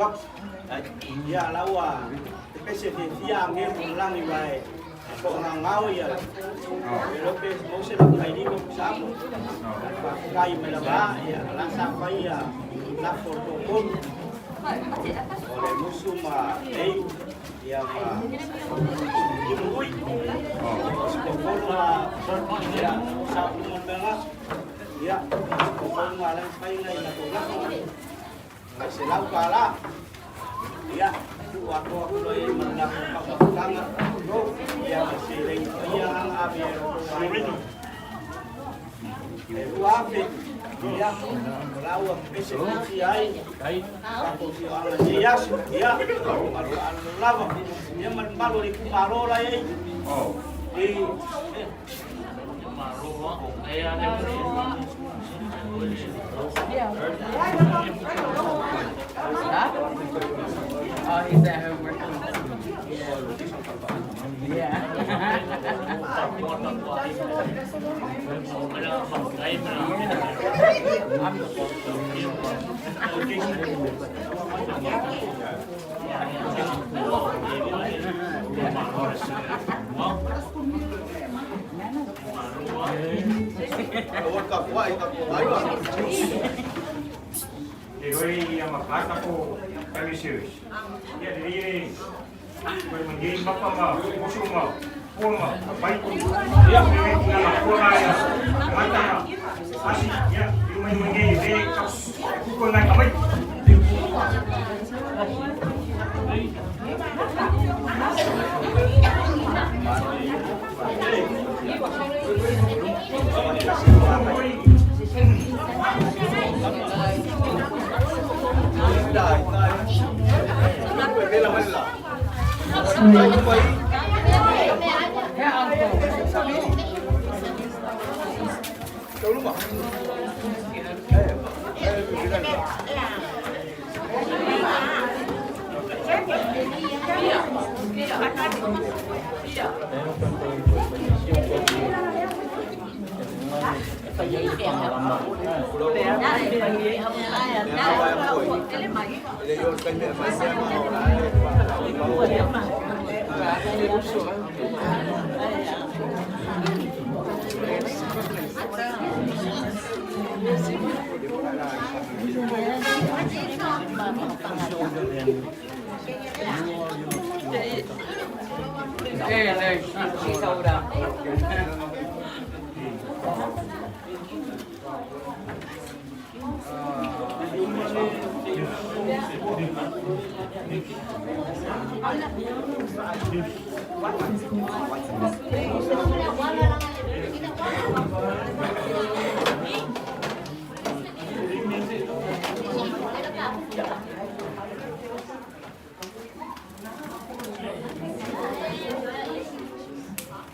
atu. Ia la ua te pese fiafia agelu o le lagi aua e toagagao ia le iloa pe maua se lapatailima po o se a mo. Ae faafetai mai lava ia o la sa fai ia lafo o le toatolu o le musu ma Dave ia ma Timului. O si toatolu la ia sa uma le mea la. Ia o si toatolu ma la na fai nai latou lafo nai $100. Ia tuu atoa atu loa i ai ma le latou taumafataga ia ma seleni paia na na ave ai e lo outou aiga. E 2,000, ia, o la ua pepese fiafia ai tatou afioaga i lenei aso. Ia, ma le faaaloalo lava. Ia ma le mamalu o le itumalo la i ai. I, Oh, he's at home working. Yeah. E roi ia ma pata ko Family Series. Ia le le koe mangi mapa ma musu ma pua ma pai. Ia le na ma pua ma ia mata ma asi ia i mai mangi le ka kuko nai ka mai. Yeah, no, she's older.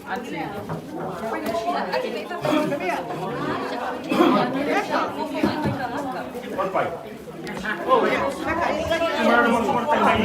Auntie. Pai. Mara mo mo tai.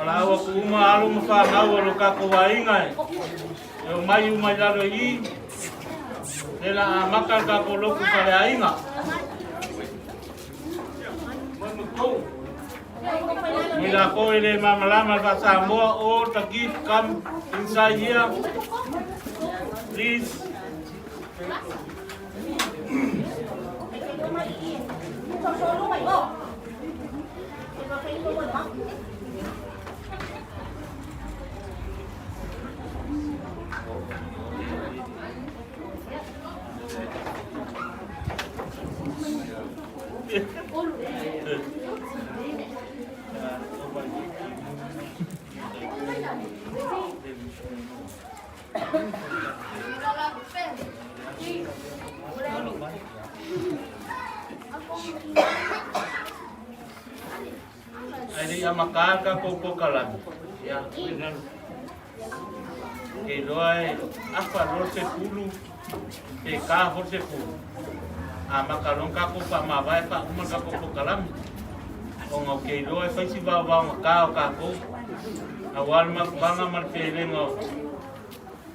Valaau aku uma alo ma fanau o lo kakou aiga e e omai uma i lalo i i, le la amata le kakou lotu faleaiga. Moe ma tou. Mo i lakou e le malamalama i le faa-Samoa, all the gift come inside here. Please. Ae le i amata le tatou polokalame, ia, ke iloa e afa loa le 10, pe ta foi le 10, amata loa ona tatou faamavae faauma le tatou polokalame. Ona ou te iloa e fai si vaovaogata o tatou, aua le mafuaaga ma le pelega o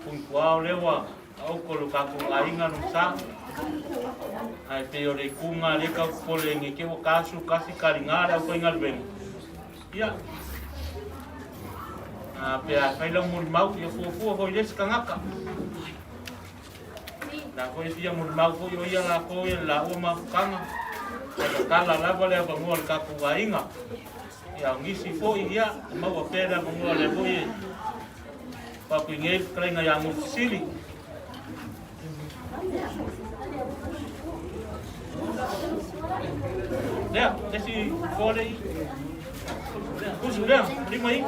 Punipuao lea ua taoto i lo tatou aiga lona sa. Ae pei o le itu lena lea e tau popole ai ne i te i ua ta 11 taliga le aufaigaluega. Ia, a pe a fai lau molimau, ia fuafua foi i le isi tagata. La foi e fia molimau foi o ia lakou ia le laua mafutaga, ae tatala lava le avanoa i le tatou aiga. Ia, o nisi foi, ia, maua pea le avanoa lea foi e faapuinei le fetalaiga ia Gulufisili. Lea, esi fole i. Kusu lea, lima i.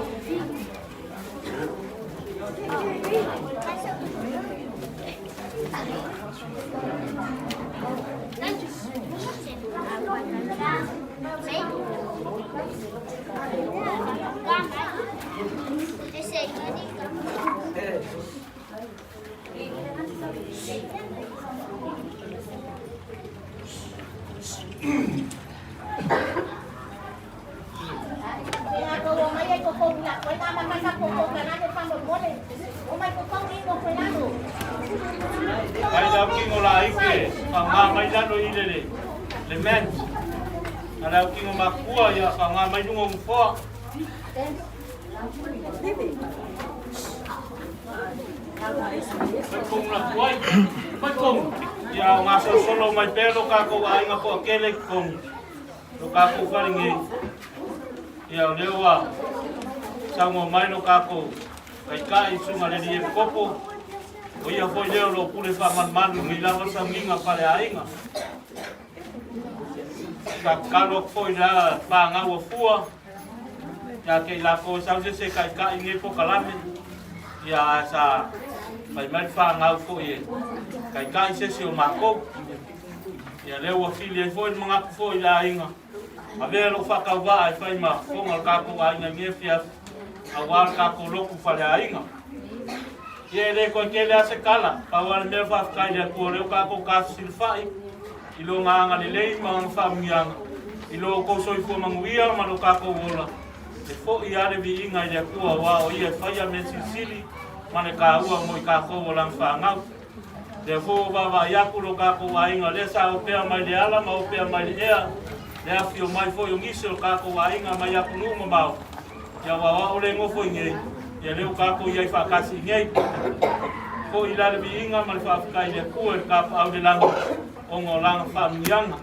Mai lau kino la ike, whangā mai lalo i le le men. A lau kino makua ia whangā mai lunga ngufoa. Mai kong la kuai, mai kong. Ia o ngā solo mai pea lo kākou aiga po a kele kong. Lo kākou whare ngei. Ia o lea ua saunoa mai lo kākou Taitai susuga le Alii Epikopo, o ia foi lea o lo o pule faamalumalu nei lava sauniga faleaiga. Sa tatalo atu foi le fanau a Fua, ia te i latou e sau se isi e taitai nei polokalame, ia ae sa fai mai le fanau foi e taitai se isi o matou. Ia lea ua fili ai foi le manatu foi i le aiga, Avea lou faatauvaa e fai ma fofoga o le tatou aiga i nei afiafi, aua le tatou lotu faleaiga. Ia e le toe tele lava se tala, pau lava le mea faafetai i le Atua o lea ua tatou tafesilafai i Lona agalelei ma Lana faamanuiaga i lo outou soifua manuia ma lo tatou ola, e foi lava le viiga i le Atua aua o Ia e faia mea silisili ma le taua mo i tatou o Lana fanau. Lea foi ua vaavaai atu lo tatou aiga lea sa opea mai le ala ma opea mai le ea, le afifio mai foi o nisi o lo tatou aiga mai atunuu mamao, ia aua o au le nofo i nei, ia lea ua tatou i ai faatasi i nei. Foi la le viiga ma le faafetai i le Atua i le Tapaau i le lagi ona o lana faamanuiaga.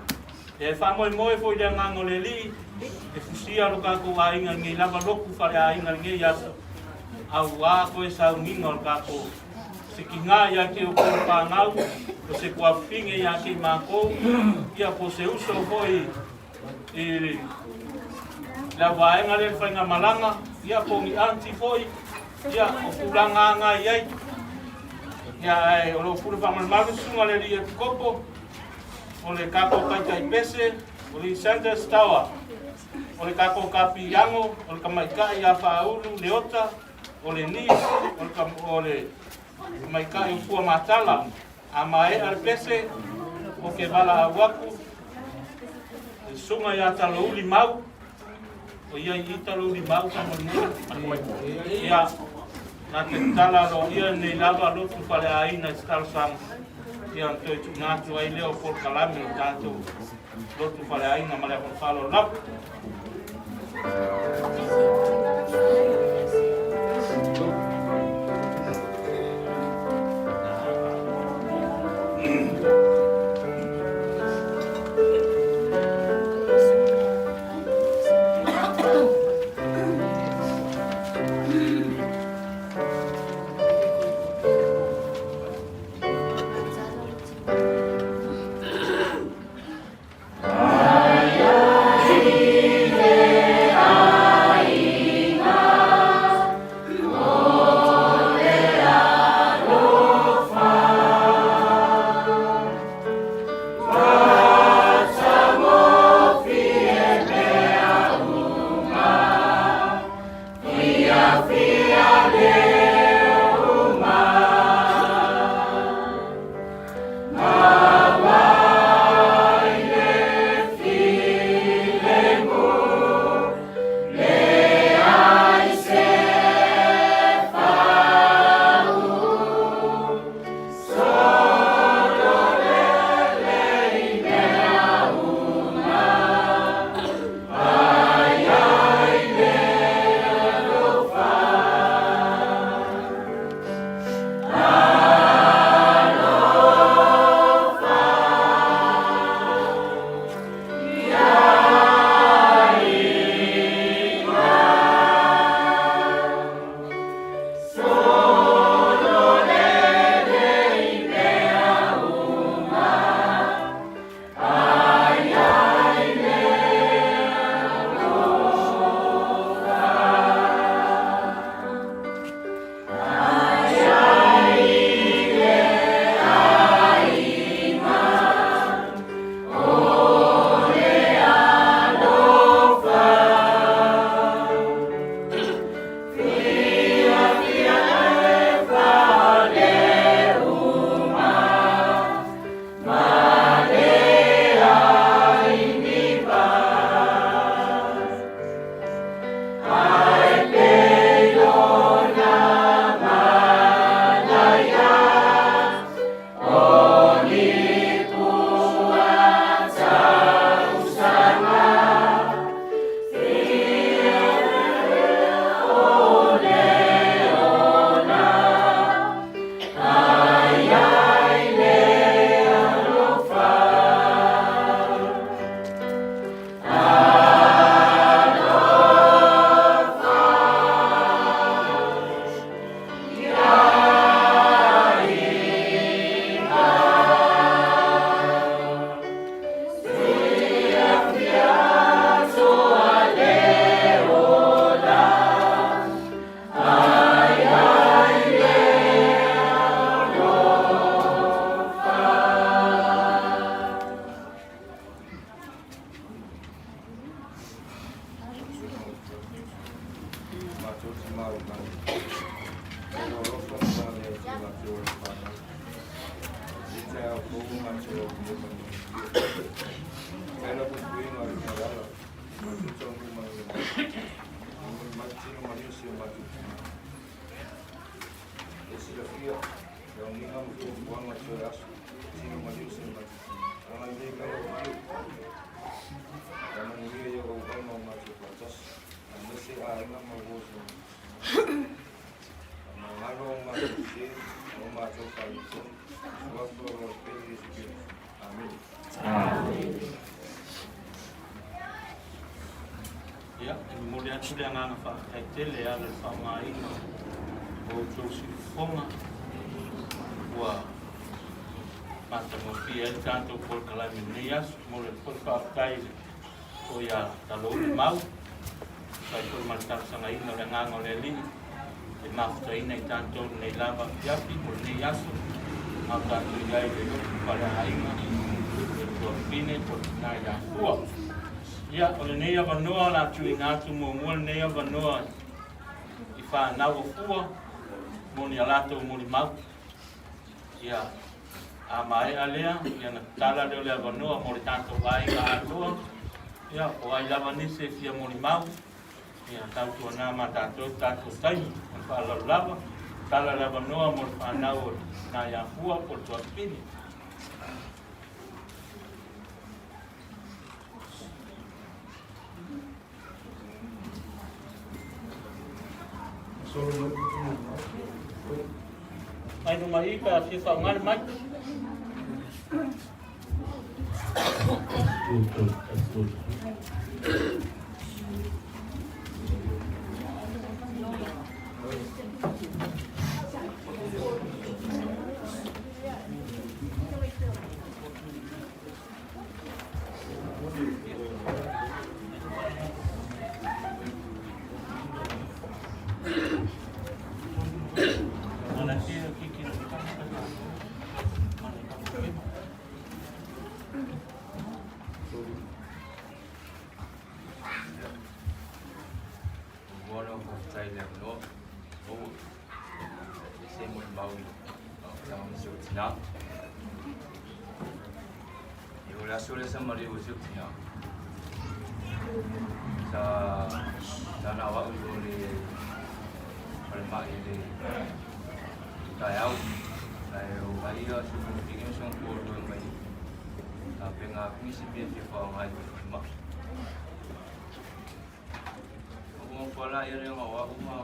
E faamoemoe foi le agaga o le Alii e fusia lo tatou aiga i nei lava lotu faleaiga i lenei aso, aua toe sauniga o le tatou se kiga ia te outou fanau, o se tuafafine ia te matou, ia po o se uso foi i le auvaega lea i le faigamalaga, ia po o ni aunty foi, ia o tulaga lava na e i ai. Ia ae o lo o pule faamalumalu le susuga i le alii Epikopo, o le tatou taitai pese, o le Sanders Tower, o le tatou kapiago, o le tamaitai ia Faaulu Leota, o le Nis, o le tamaitai o Fua Matala. A maea le pese, ou te valaau atu, le susuga ia Talouli Mau. O ia i ita lou limau faamolemole. Ia, na te tatala aloaia lenei lava lotu faleaiga i se talosaga, ia ona toe tuuina atu ai lea o polokalame o le tatou lotu faleaiga ma le ava faaaloalo lava. Ia, e momoli atu le agaga faafetai tele e ala i le faaaogaina o outou siufofoga ua matagofie ai le tatou polokalame i lenei aso. E momoli atu foi le faafetai i le foi a Talouli Mau, fai foi ma le talosagaina o le agaga o le Alii e mafutaina i tatou lenei lava afiafi po o lenei aso, a o tatou i ai i le lotu faleaiga le tuafafine po o le tina ia Fua. Ia, o lenei avanoa o le a tuuina atu muamua lenei avanoa i fanau o Fua mo ni a latou molimau. Ia, a maea lea, ia ona tatala lea o le avanoa mo le tatou aiga atoa. Ia, po o ai lava nisi e fia molimau. Ia tautuana ma tatou le tatou taimi. Ma le faaaloalo lava, tala le avanoa mo le fanau o na ia Fua po o le Tuafafine. Mai luma i pe a fia faaaoga le mic. Muamua ona faafetai i le avanoa maua e se molimau i tama ma si ou tina. E o le aso lea sa maliu ai si ou tina. Sa sa na au i o le falemai i le taeao. Ae o ai ia si ou tino sa kua mai tapenga aku nisi mea e fia faaaoga i le falemai. O ko la ia le wa u ma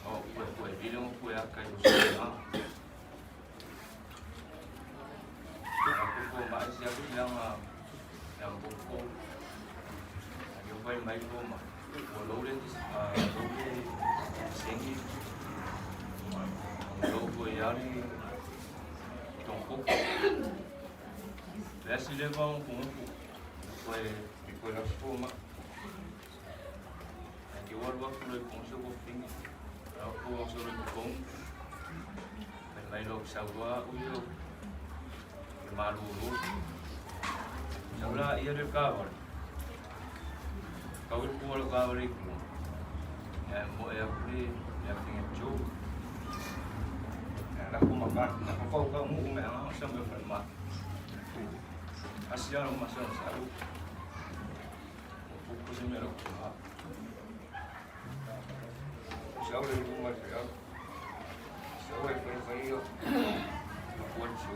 o pue pue i le pue a kai o se ma. A ko ko ma si a ku la ma ya ko ko. A yo vai mai ko ma. O lo le a lo le sengi. O lo ko ya le tong ko. Le si le va un ko ko. Pue pue la ko ma. Ke waru aku loi pong so ko fingi. Au ko so loi pong. Mai mai lo sa wa u yo. Ke malu ru. Sa la ia le ka wa. Ka u ko lo ka wa le ku. Ya mo e aku le ya fingi chu. Ya la ko ma ka na ko ka mu me a sa me fa ma. Asia lo ma sa sa u. Ko ko se me lo ko ha. Sau le lu ma se Sau e fai fai yo. Ko chu.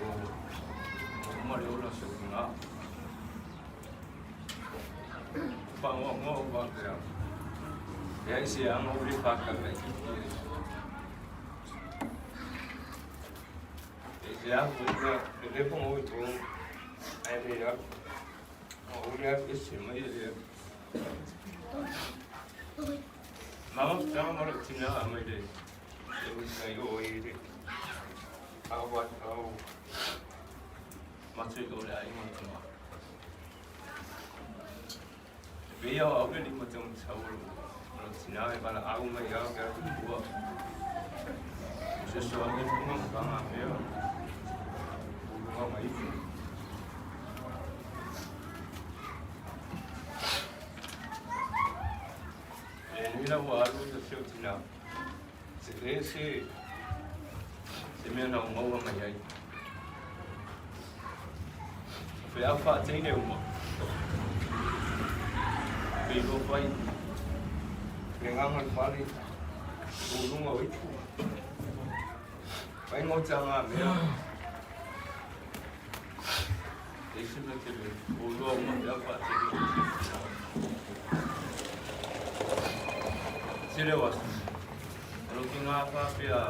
Ma le ola se na. Pa ngo ngo ba ya. Ya isi ang o le pa ka me. Ya ko ya le po ngo to. Ai le ya. O le isi ma ye. Mama, mama mo le tina a mai le. E o sai o i le. A wa au. Ma tu o le ai mo tama. Be ia au le ni mo te um sa o lo tina e bala au mai au ka ku ua. Se so a me funga mo kanga me o. O lunga mai. E nui la ua alu te seo tina. Se le se se mea na umaua mai ai. Fe au wha teine uma. Pe i whai. Pe nganga whare. O lunga o itu. Whai ngō tā ngā mea. E se mea te le. O lua uma pe au wha teine. Se le wasu. Alo ki ngā wha pea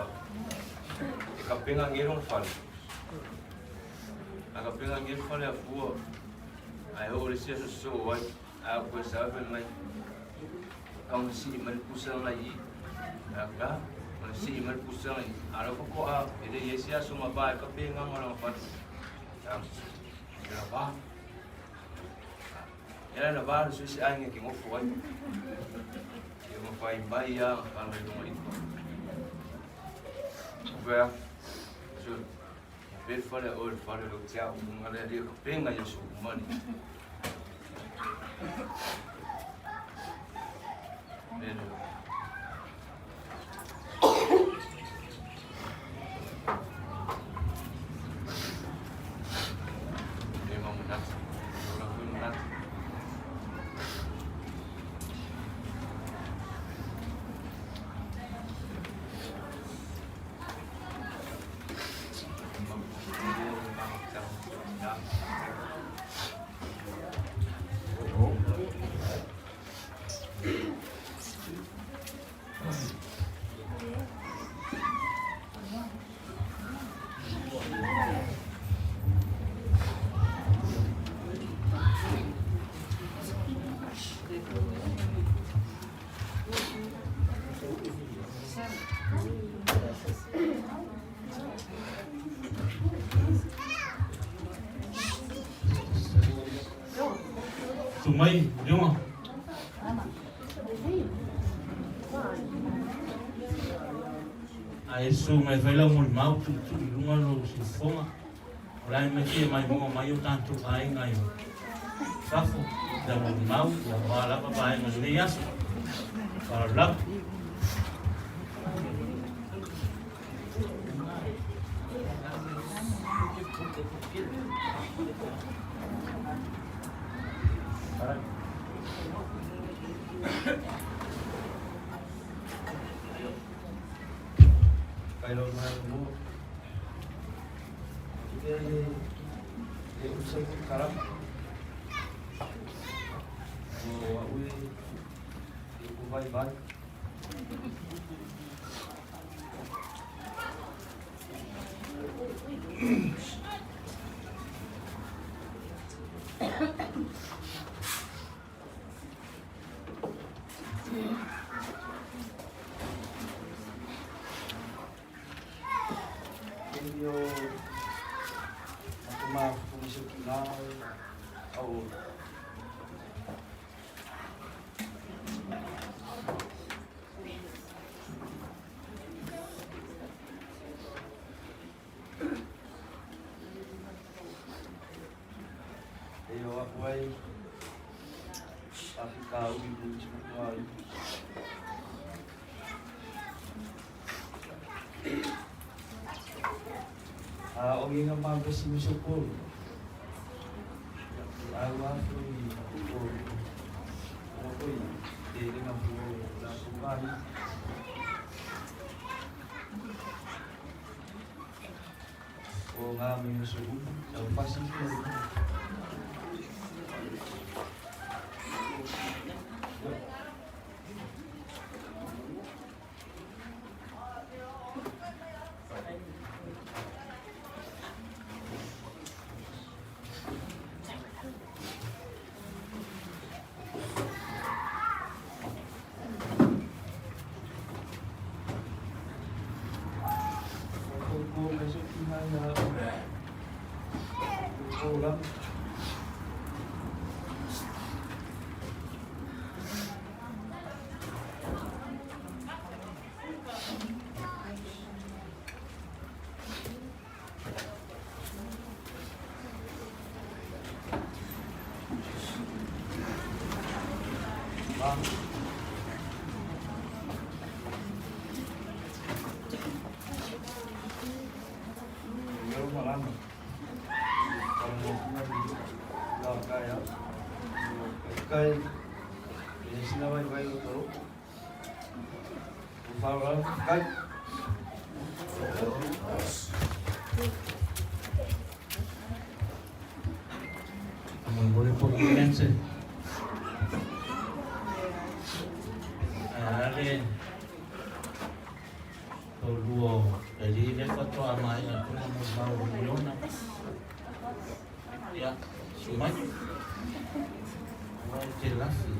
e ka penga ngerong whare. A ka penga ngerong whare a fua. Ai o le sia so so ai. A koe sa pe mai. Ka ona si mai pusa ngai i. A ka ona si mai pusa ngai. A lo ko a e le sia so ma ba ka penga ngora whare. A la ba. Ela na ba su si ai nge ki ngofu ai. Ki mo whai mai ia ka mai lunga i. Wea, so, pe whare o le whare lo tia o munga le ria ka penga ia so umani. Le. Le mamunati. Ora kui munati. Sumai, Lioga. A e susu mai fai lau molimau tuutuu i luga lou siufofoga. O la e mai fia maimoa mai o tatou aiga i fafo i lau molimau, ia o a lava vaega i lenei aso. Faaaloalo lava. E o aku ai faafitauli i ai. A o nginga malosi ma si ou au afu i o o foi te lenga fu la ku vai. O ngā me so u au pasi ki. Ko me so ki mai na o la. Yo malama. La kaya. Kai e sina vai vai o toro. O fala kai. Molimoli po i lense. Ale toalua o le alii lea faatoa maea atu le molimau o Miliona. Ia, susu mai. Aua e te lafi.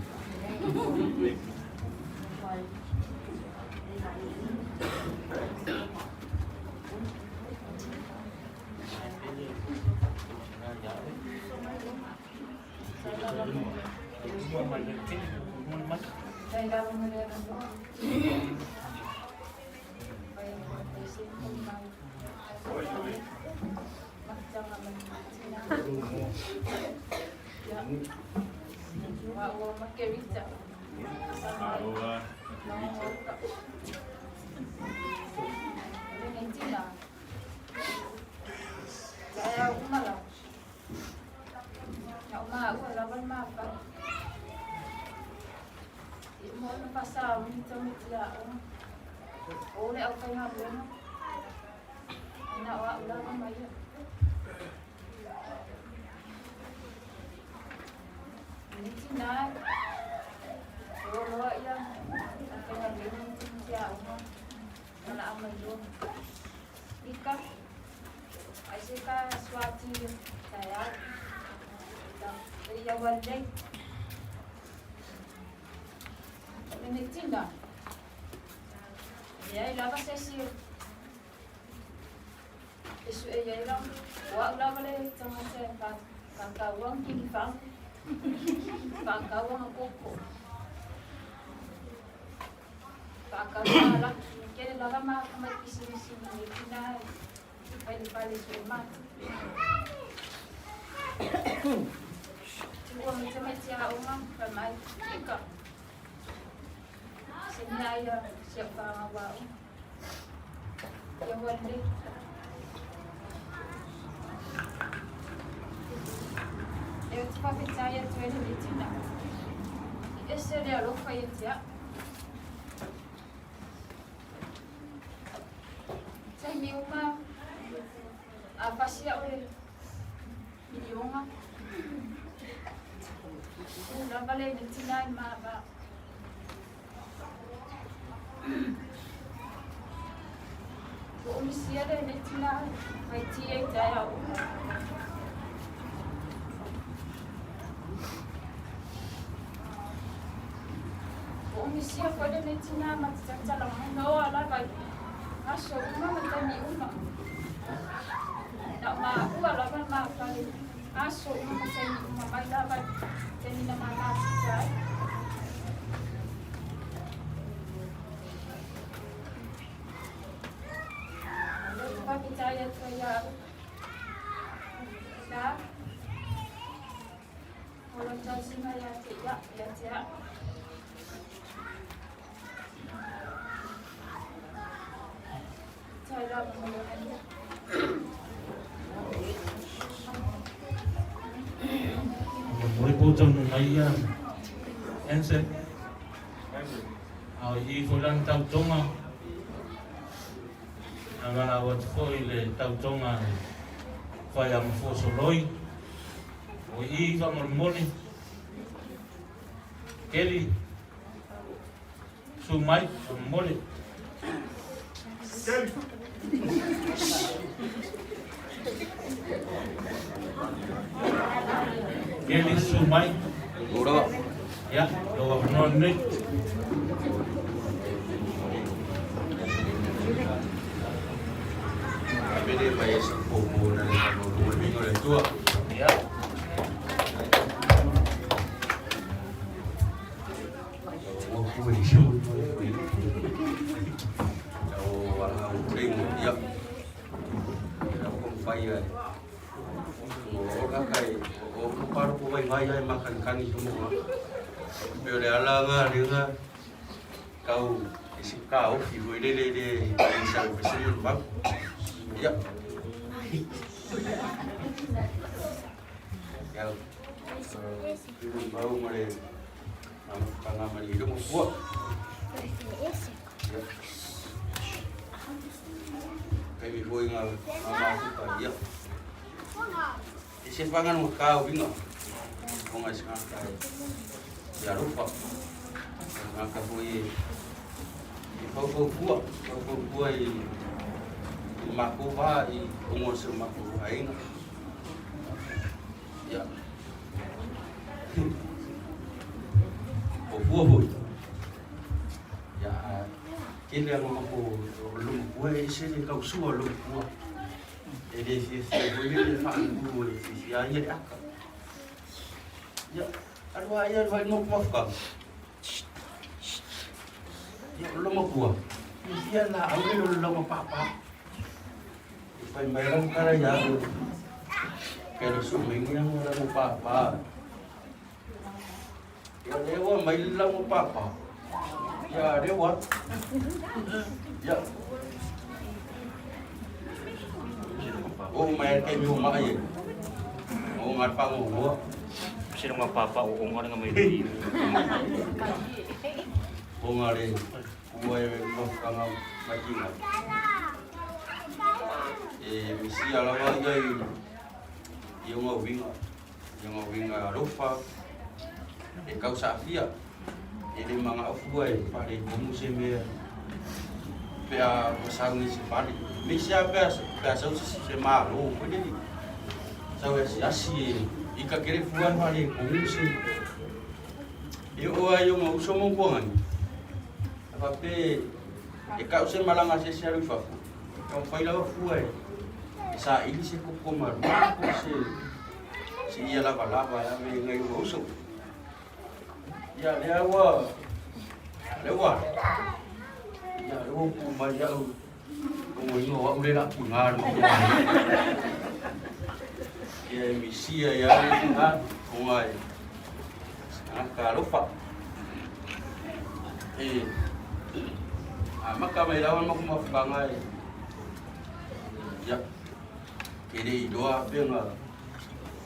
Faakau aga koko. Faakau aga laki. Kele lava ma mai pisimisi ni tina fai le fale so ma. Tua me te mai tia unga fa mai ika. Se mea ia se whaanga wau. Ia wale. E o te whawhetai atu e le tina. I ese le alofa i te a. Taimi uma a pasia o le milionga. U lava le le tina i ma va. Ua umisia le le tina mai tia i te au. Ua umisia foi le le tina ma te tatala mai noa lava i aso uma ma taimi uma. Na ma ua lava ma fale aso uma ma taimi uma mai lava i taimi na ma matuta ai. Lea te whawhetai atu ai au. La. O lo tausima ia te ia, ia te a. Tai lava mo lo ania. Momoli po taunu mai ia Ense. A o i foi lana tautoga. Na valaau atu foi i le tautoga e fai a mafua soloi. O i faamolemole. Keli. Su mai faamolemole. Keli. Keli su mai. Ora. Ia, lou avanoa lenei. Pele mai e sa popo na le mo le mingo le tua. Ia. O ku e shu mo le ku. O ala o pringo ia. Ia ko fai ai. O ka kai o ko paru ko vai vai ai makan kani ko mo. Pe le ala nga le nga kau isi ka o fi le le le le sa o se mo ba. Ia. Ia. Ibu bau mo le kanga mali mo fua. Ia. Kai mi foi nga ma ku ka ia. E se whanga no ka winga. O ngai se ka ia rufa. Nga ka foi i pau pau fua, pau pau fua i mako va i o se mako ainga. Ia. O fua foi. Ia kele anga mako lumu pua e se le kau sua lumu pua. E le fia fia foi le whaangu e fia fia ia le aka. Ia, alua ia alua i ngoku mafka. Ia, loma pua. Ia fia la au le loma papa. E whai mai rau kara ia au. Kai le su mingi ang wala mo papa. Ia lewa mai la mo papa. Ia lewa. Ia. O mai kai mi o mai. O ngat pa mo ho. Sino nga papa o nga nga may di. O nga le ua e mo kanga matinga. E misi ala wa ia i i nga winga. I nga winga alofa. E kau sa fia. E le manga ofua e pare komu se mea. Pea masangi se pare. Misi a pea pea sau se se malo ko ni. Sau e asi e i ka kere fua pare komu se. E o ai o uso mo ko ngani. Apa pe e kau se malanga se se alu fafu. Kau fai lawa fua e. E sa ili se koko maru ko se Si ia lava lava e ave ngai ua uso. Ia lea ua lea ua ia lea ua pu mai au o ingo au le la pu ngā no. Ia e misia ia le ngā o ngai ka alofa. E a maka mai lawa ma kuma whakanga e ia ke le iloa penga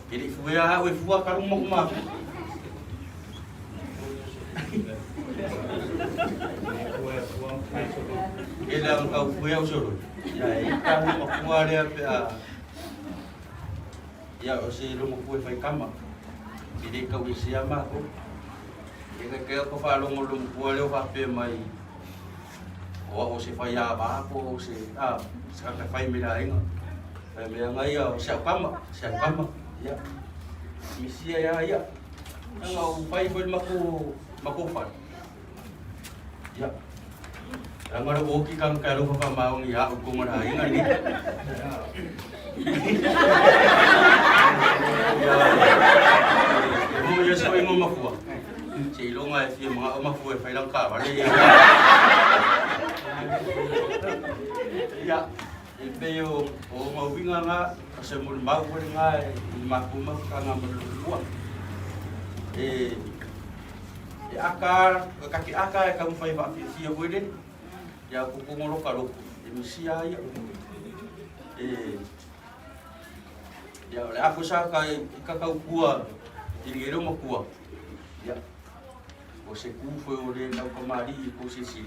ke le fuea au e fua ka ruma kuma. E le ang kau fuea usoro. Ia e ka ruma fua lea pe a ia o se longo fue fai kama. E le kau e sea mako. E ka kea ko whaalongo longo fua leo whapea mai o au se whai a wāko o se a se kaka whai me la inga. Whai mea ngai ia o se au kama, se au kama. Ia. Misia ia ia. Anga o whai whai mako mako whai. Ia. Anga ro oki kang ka ro whaka maongi a u konga ra inga ni. Ia. E mo ia so ingo mafua. Se ilonga e fia mga o mafua e whai lang ka wale ia. Ia. E pei o o mauinga ngā, o se mulu mau wale ngā e i maku mafukanga mo le lua. E e aka, kaki aka e kamu whai whaafia koe le, ia kukungo ka loko, e misia ia. E ia o le afu sa ka i kakau kua, i ngero makua. Ia, o se ku foi o le lau kamari i ko se si.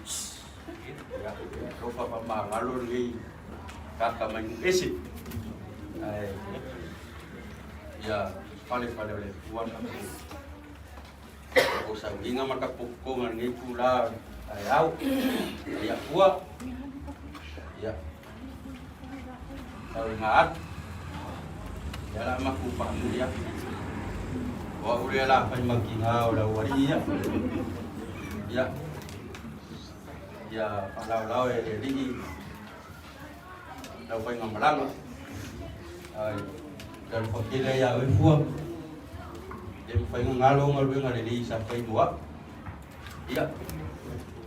Ia, lo whapa mā ngalo nei kaka mai nu ese. Ai, ia, whale whale o le puana ko. Ko sa winga mata ko nga nei pula ai au. Ia pua. Ia. Tau inga atu. Ia la maku pamu ia. Wa ure la pai maki ngā o la wari ia. Ia. Ia whalau lau e le lii. Lau pai ngā malanga. Ai. Ia le whakele ia ue fua. E mwhai ngā ngalo ngā luenga le lii sa whai mua. Ia.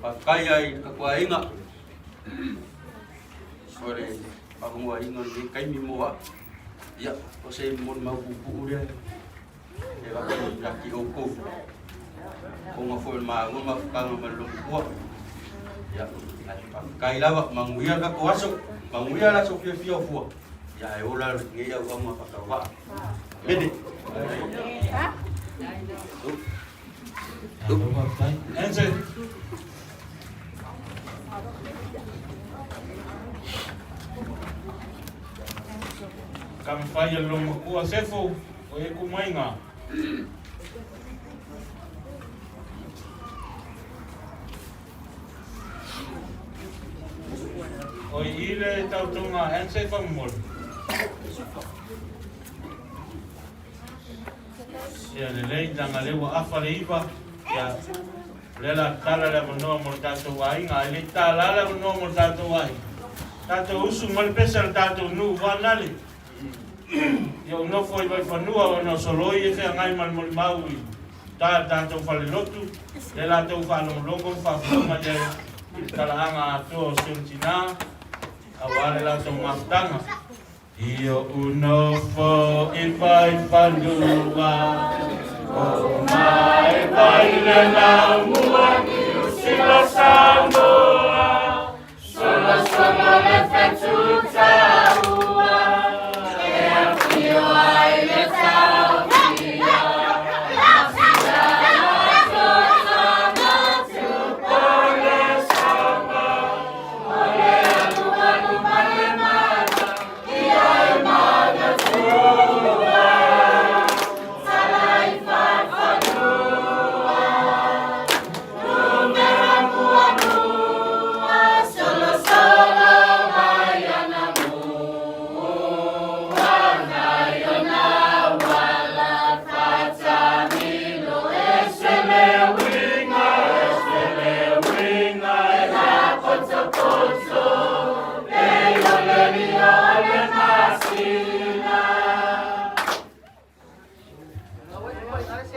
Whakai ai ka kua inga. O le whakangua inga le kaimi moa. Ia, o se mon mau pupu rea. E waka i laki o kou. Ko ngā foi ma ngā ma whakanga ma longu kua. Ia, kai lawa, manguia ka ko aso, manguia la so fia fia o fua. Ia, e ola ngei au au ngā whakawa. Mene. Enze. Ka mawhai a longo kua sefo o e ku mainga. O i ile tautonga ense whamomori. Ia lelei langa lea ua afa le iva, ia lea la tala le avanoa mo le tatou aiga, ae le i tala le avanoa mo le tatou aiga. Tatou usu ma le pese a le tatou nuu vanale. Ia ou nofo i Vaifanua ona o soloi e feagai ma le molimau i uta i le tatou falelotu, lea latou faalogologo ma faafofoga i ai i le talaaga atoa o si ona tina, aua le latou mafutaga. I oʻu nofo i Vaifanua, o mai vai le laumua sila Samoa, solo solo le fetu taua, e afio ai le tautia,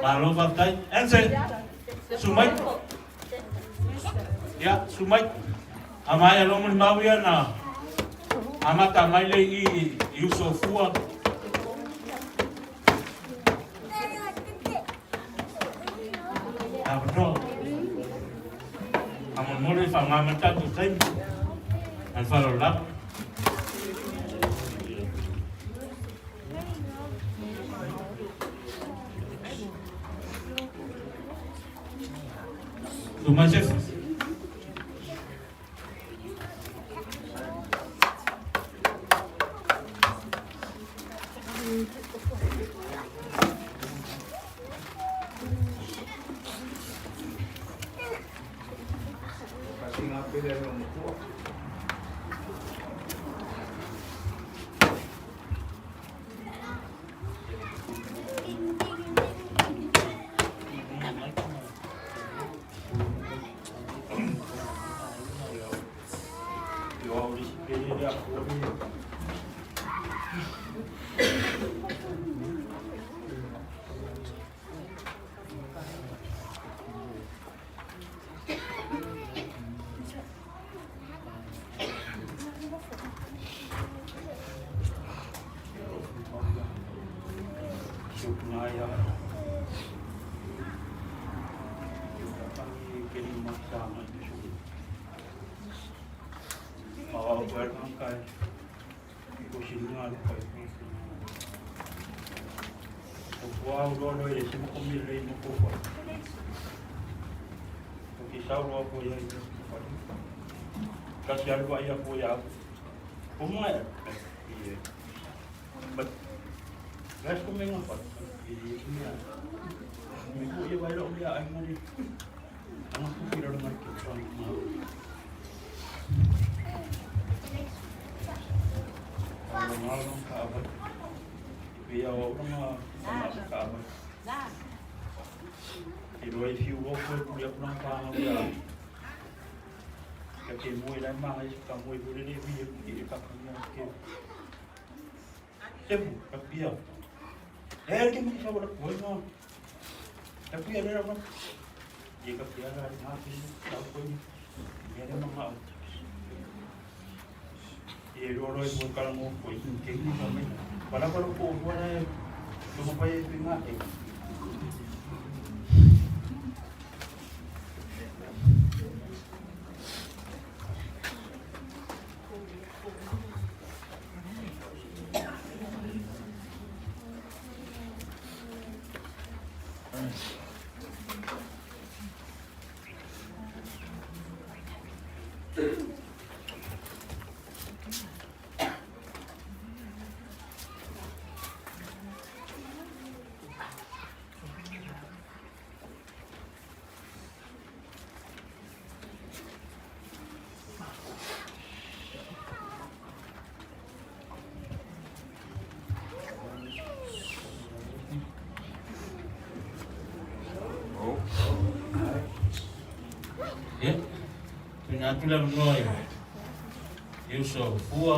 Malo faafetai. Ense, sumai. Ia, sumai. A maea loa molimau ia na amata mai le i i uso fua. Avanoa. Faamolemole e faaaoga mai le tatou taimi. Ma le faaaloalo lava. Tu mai Sefu. Ia, tuuina atu le avanoa i i uso fua.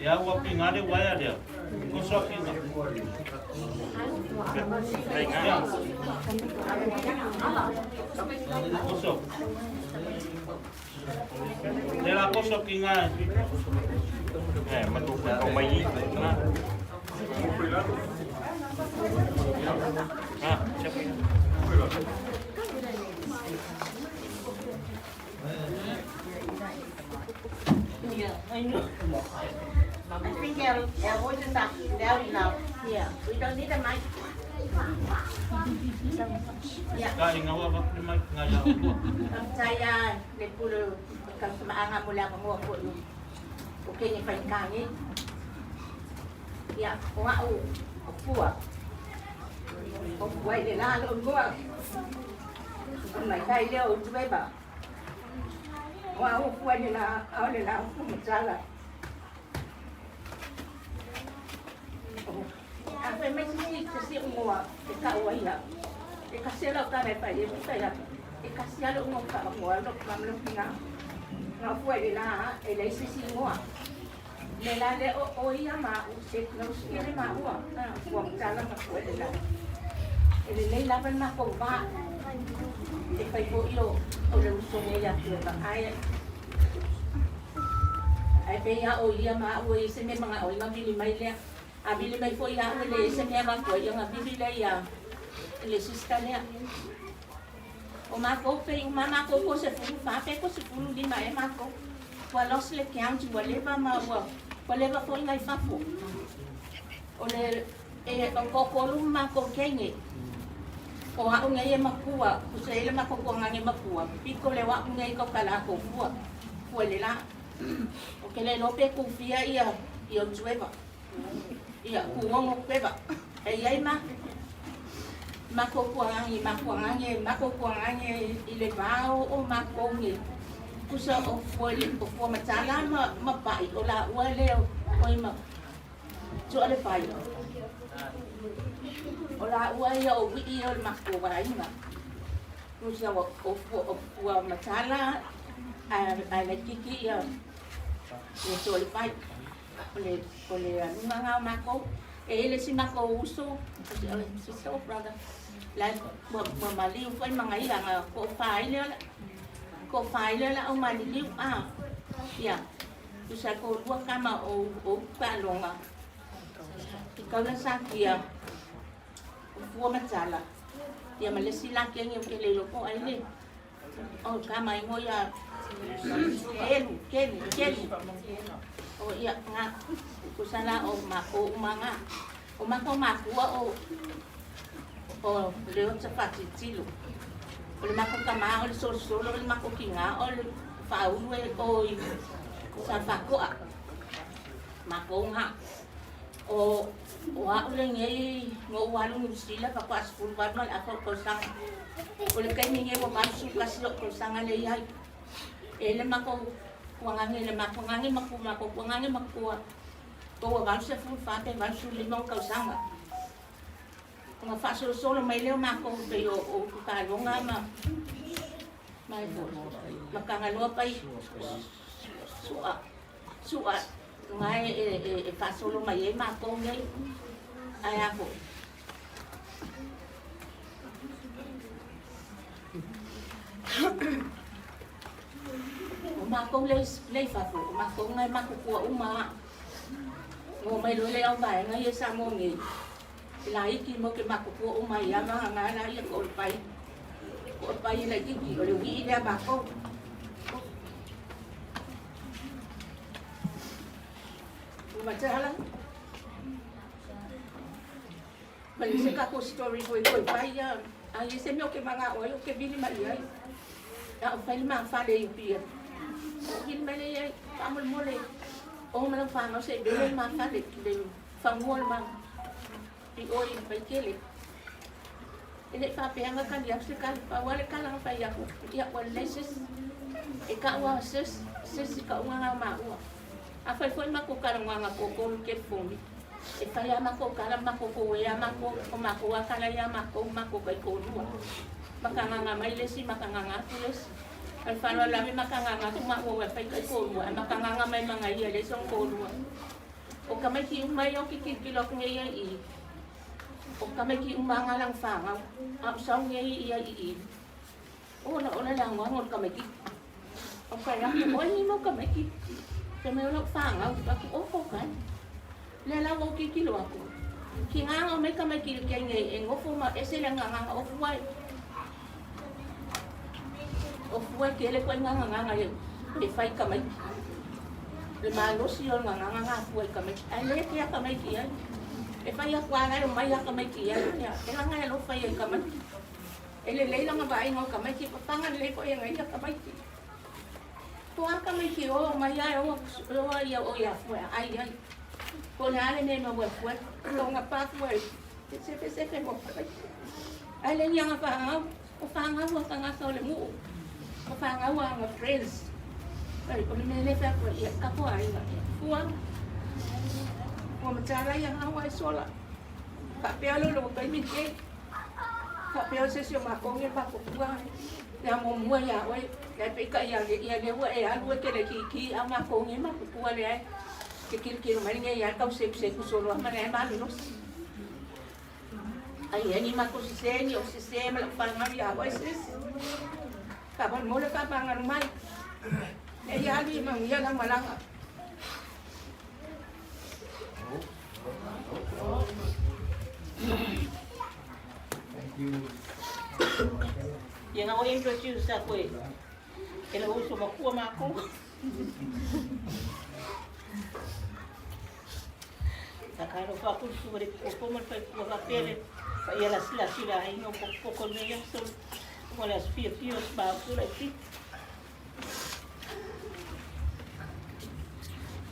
Ia, ua pinga le uaea lea. Koso pinga. Ia. Koso. Le la koso pinga. Eh, matupu kau mai. Nah. Ah, siapa ini? I think our voices are loud enough. Yeah. We don't need a mic. Yeah. Ka ingawa ba ni mic nga ya ko. Saya le pulo ka samaanga mula ko mo ko o ke ni fai kangi. Ya, o a o o pua. O pua le la lo ngua. O mai kai le o tue ba. O a o pua le la o le la o mo tsala. A fe mai si se si ngoa e ka o ia. E ka se la ka me pa e ka ya. E ka se lo ngo ka ngoa lo ka lo pinga. Na o fua i le la e leai se isi igoa. Le la lea o o ia ma a'u se close tele maua ua matala ma fua i le la. E lelei lava le matou va. E fai foi o o le uso nei ia Tueva ae ae pei lava o ia ma a'u e i ai se mea e mana'o ai ona vili mai lea. A vili mai foi ia a'u e leai se mea e avatu ai ona vili lea ia le sister lea. O matou pei uma matou ko 14 pe ko 15 ea matou. Ua lost le count ua leva ma ua ua leva foi nai fafo. O le e o toatolu ma matou teine. O a'u nei e matua, tusa ai le matou tuagaga e matua, pito lea o a'u nei tau tala tou fua, fua i le la. Ou te le iloa pe tufia ia ia o Trevor. Ia, tuono Trevor. E i ai ma matou tuagaga, matou matou tuagaga i le va o matou nei. Tusa o fua o fua matala ma ma pa'i o laua lea o i ma Sua le pai. O laua ia o ui'i o le matou aiga. Tusa o o fua o fua matala ae laitiiti ia ia sua le pai. O le o le aluga lena o matou. E i ai le isi matou uso, sister or brother, la e ua ua maliu foi ma ia na toafa ai lea toafa ai lea o le au maliliu a. Ia, tusa e toalua tama o o upu taaloga i taula satia o fua ma tala. Ia ma le isi la keni o ke le iloa po o ai le o tama igoa ia Kelu, Kelu, Kelu. O ia nga tusa la o matou uma nga. O matou matua o o Leota Fatilotilo. O le matou tama o le solosolo, o le matou tina o le faaulu e o i sa Faatoa. Matou nga. O o a'u lenei na ou alu Niu Sila faatoa 18 ma le afa o tausaga. O le taimi nei ua 81 lo'u tausaga lea i ai. E le matou tuagaga le matou tuagaga matua matou tuagaga matua po ua 84 pe 85 ona tausaga. Ona faasolosolo mai lea o matou pei o o upu taaloga ma ma e foi ma Tagaloa pai sua sua na e e e faasolo mai ai matou nei ae a foi. O matou lea i fafo, o matou na e matutua uma lava. Ngo mai loa le auvaega ia i Samoa nei, e laiti mo ke matutua uma ai lava ma nga la ia ko o le pai. Ko o le pai e laitiiti, o le ui'i lea a matou. Ua matea la. Ma le se tatou story foi toe fai ia, a i ai se mea ou te manao ai ou te vili mai i ai. A o fai le ma fale i Apia, ou vili mai lea i ai, faamolemole, o ma lau fanau se i vele le ma fale, le fanua o le ma i o i Vaitele. E le i faapea na tali atu se tala, pau lava le tala na fai atu, ia ua lelei sis, e tau lava sis, sis i tauga na o maua. A fai foi matou talanoaga toatolu i telefoni, e fai lava matou tala ma matou foea matou, o matou lava tala ia a matou ma matou taitoalua. Makagaga mai le isi, makagaga atu le isi. Ma le faaaloalo lava e makagaga atu maua aua e fai taitoalua, ae makagaga mai ma nai ia e leai sona toalua. O tamaiti uma ia ou te tilotilo atu nei ai i i, o tamaiti uma lava na lana fanau, a o sau nei ia i i, Ola ola le anoano o le tamaitiiti. O fai atu, oi ni mau tamaitiiti. Fai mai o lau fanau, fai atu, o ko kai. Lea la ua ou tilotilo atu. Ki nganga o mai tamaiti le kei nei e nofo ma ese le nganganga o fua e. O fua e tele koe nganganganga e, e fai tamaiti. Le malosi o le nganganga ngā fua i tamaiti. Ai le ke a tamaiti ai. E fai atu a lai o mai a tamaiti ai. Ia, e langa e alofa ia i tamaiti. E lelei lana vaaiga o tamaiti, papaga lelei foi e ia tamaiti. Po a tamaiti o mai a e o a ia o ia fue ai ai. Po le a le mea e maua e fue, tonga pa fue, e sefe sefe mo tamaiti. Ai le ni anga whangau, o whangau a tangata o le nuu, o whangau a anga friends. Ai, o le mea le whea koe ia katoa ai nga ia. Fua, ua matala ia ngau ai sola. Faapea lo lo taimi nei. Faapea o se isi o matou ia matou fua. Le a muamua iā oe, le ae peitai ia ia lea ua e alu e te le kiki a o makou nei matutua lea e te tilotilo mai lenei lava tau sekuseku solo lava ma lea e malolosi. Ai ai ni matou sesē ni ou sesē ma lau fanau iā oe sis. Faamolemole faamagalo mai. Lea ia alu ia manuia lau malaga. Ia na o introduce aku e e le uso makua mākou. Takalo fa ku su le ko ma fa ku fa pele fa ia la sila sila ai no ko ko ne ya so mo le fia fia ba ku le fi.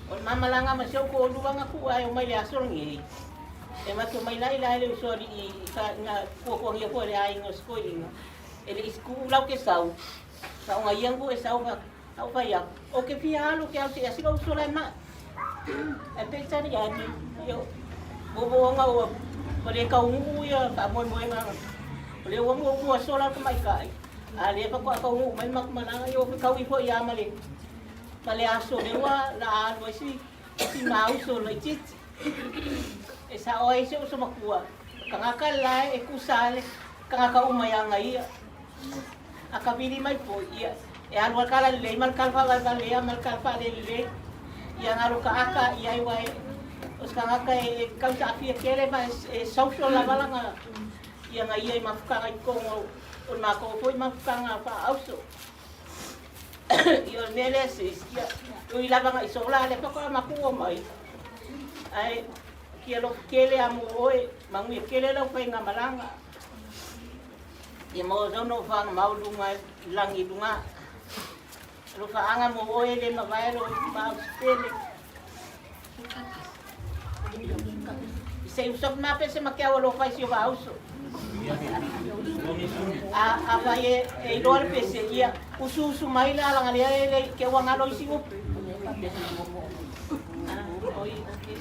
O le mamalanga ma seu ko luanga ku ai o mai le aso ngi. E ma to mai lai lai le uso i ka nga ko ko ngi ko le ai ngo sko inga. E le isku lau ke sau. Sa onga iangu e sau fa au fa ia. O ke fia alu ke au te asilo uso lai ma. E pe tani ia ni yo bo bo nga o o le ka ungu ia ka moe moe nga. O le ua mua mua sola ka mai kai. A le fa ko ka ungu mai mak malanga yo ka ui fo ia ma le ma le aso le ua la alu ai si si mauso le titi. E sa o ai se uso makua. Kangaka la e kusale kangaka uma ia ngai ia. A ka vili mai po ia. E alu al kala le mal kala fa va le mal kala fa le le. Ia ngalo ka aka ia i wai o kangaka e kau sa afia kele ma e social la valanga ia ngai ia i mafukanga i kongo o nā ko foi mafukanga fa auso. Ia o mele se ia ui lava ngai sola le pa ko makua mai. Ai kia lo kele a mo oe mangu kele lau fai ngā malanga. Ia mo zono fa mau lunga langi lunga. Lo fa anga mo oe le mavae lo ma spele. Se usok ma pe se makia lo fai si o auso. A vai e e iloa le pese ia usu usu mai la langa le le ke ua ngalo isi upu. Ah, oi, okay.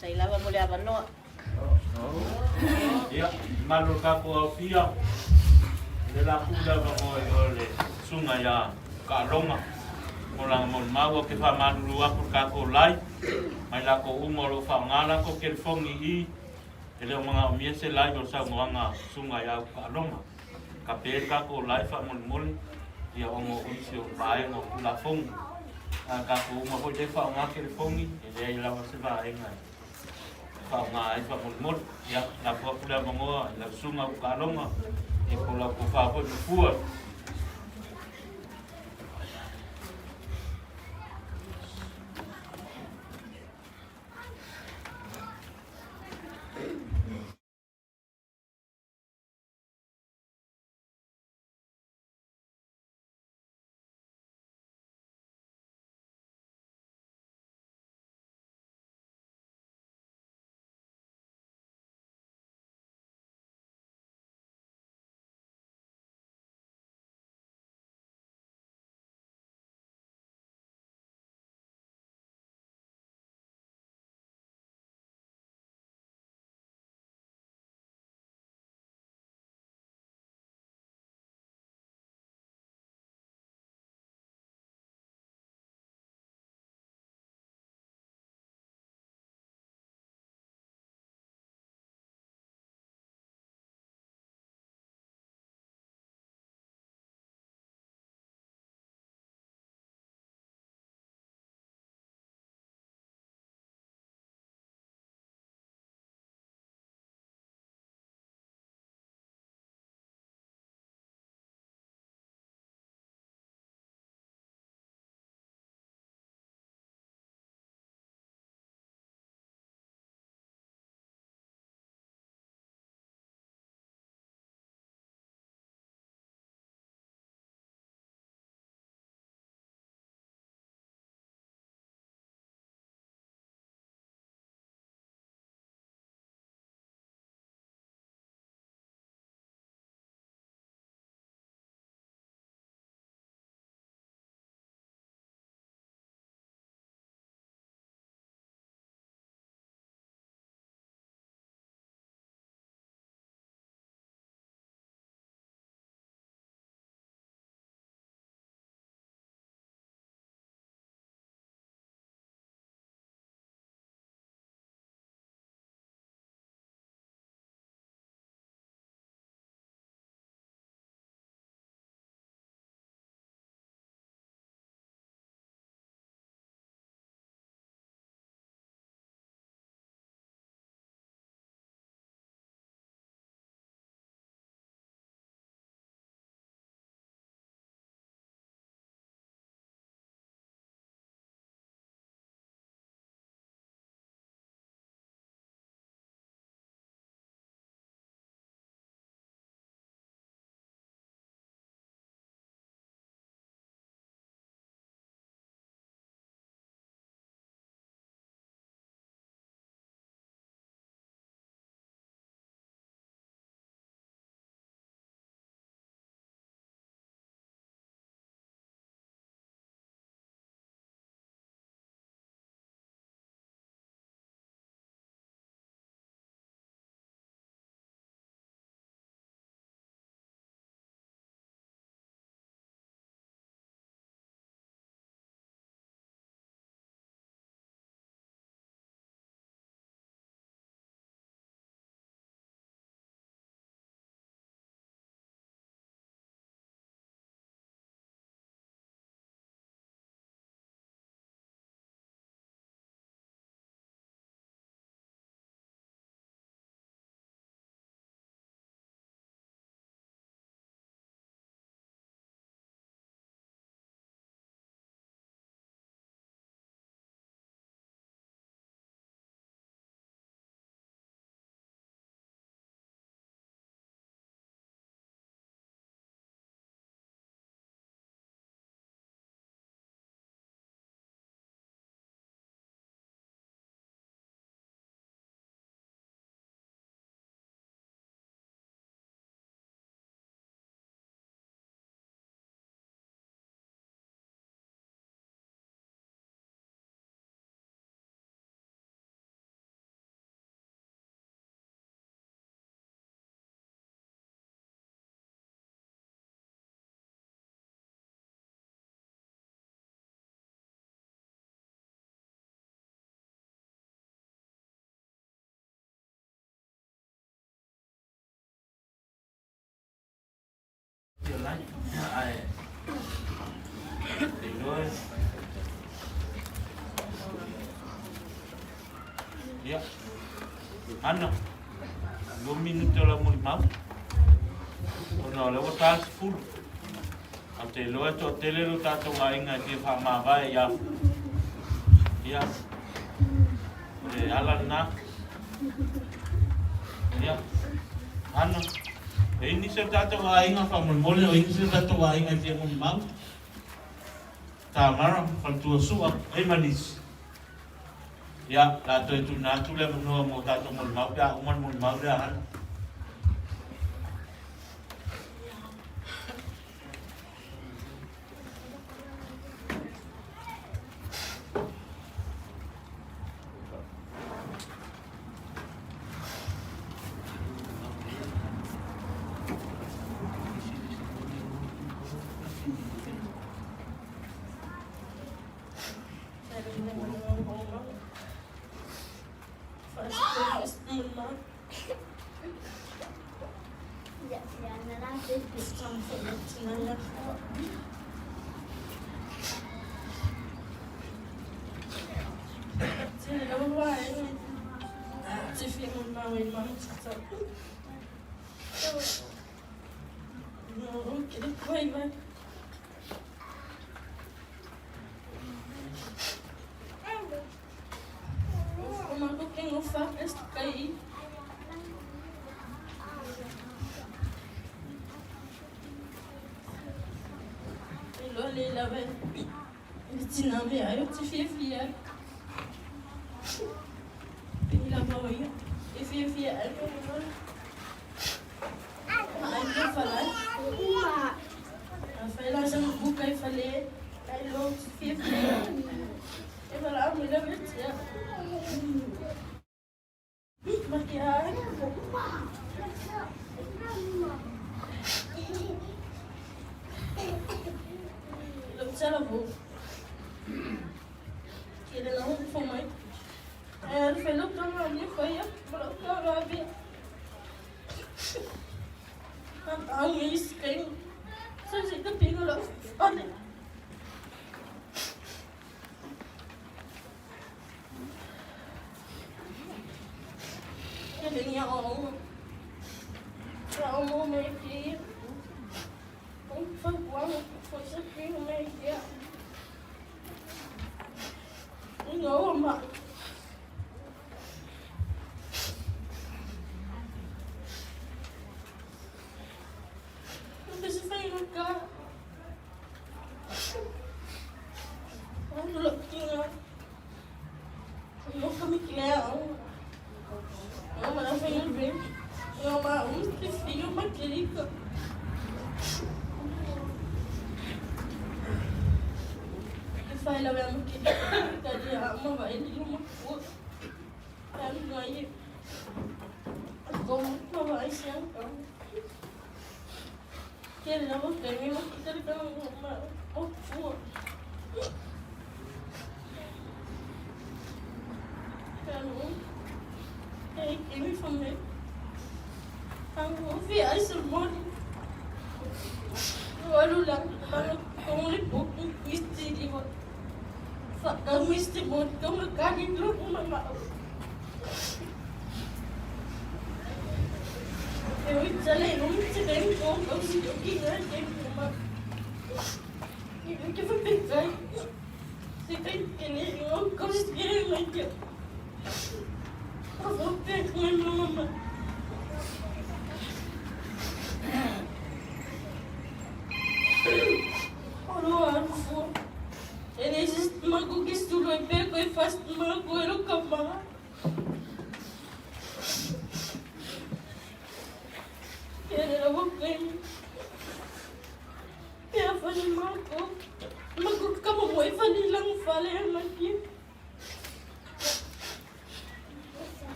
Sai lava mo le avanoa. Ia, malo ka ko au fia. Le la kula va mo o le sunga ia ka longa. Mo la mo maua ke fa malulu aku ka ko lai. Mai la ko umo lo fa ngala ko ke fongi i. E le o mga o mie se lai o sa ngoanga sunga ia ka longa. Ka pe ka ko lai fa mo mole. Ia ongo isi o vae ngo kula fongi. A ka ko uma hoi le fa ngā ke le fongi. E le ai lawa se vae ngai. Fa ngā ai fa mo mole. Ia, la pua pula mangoa, la sunga u ka longa. E ko la ko fa hoi pua. Ia. Ana, 2 minute o lau molimau. Ona o lea ua ta le 10. Ae ou te iloa e toatele lo tatou aiga e fia faamavae i afu. Ia. O le ala lena. Ia. Ana, e i nisi o tatou aiga faamolemole o i nisi o tatou aiga e fia molimau. Tamara, faletua Sua, e ma nisi. Ia, o le a toe tuuina atu le avanoa mo tatou molimau pe a uma le molimau lea a Hana.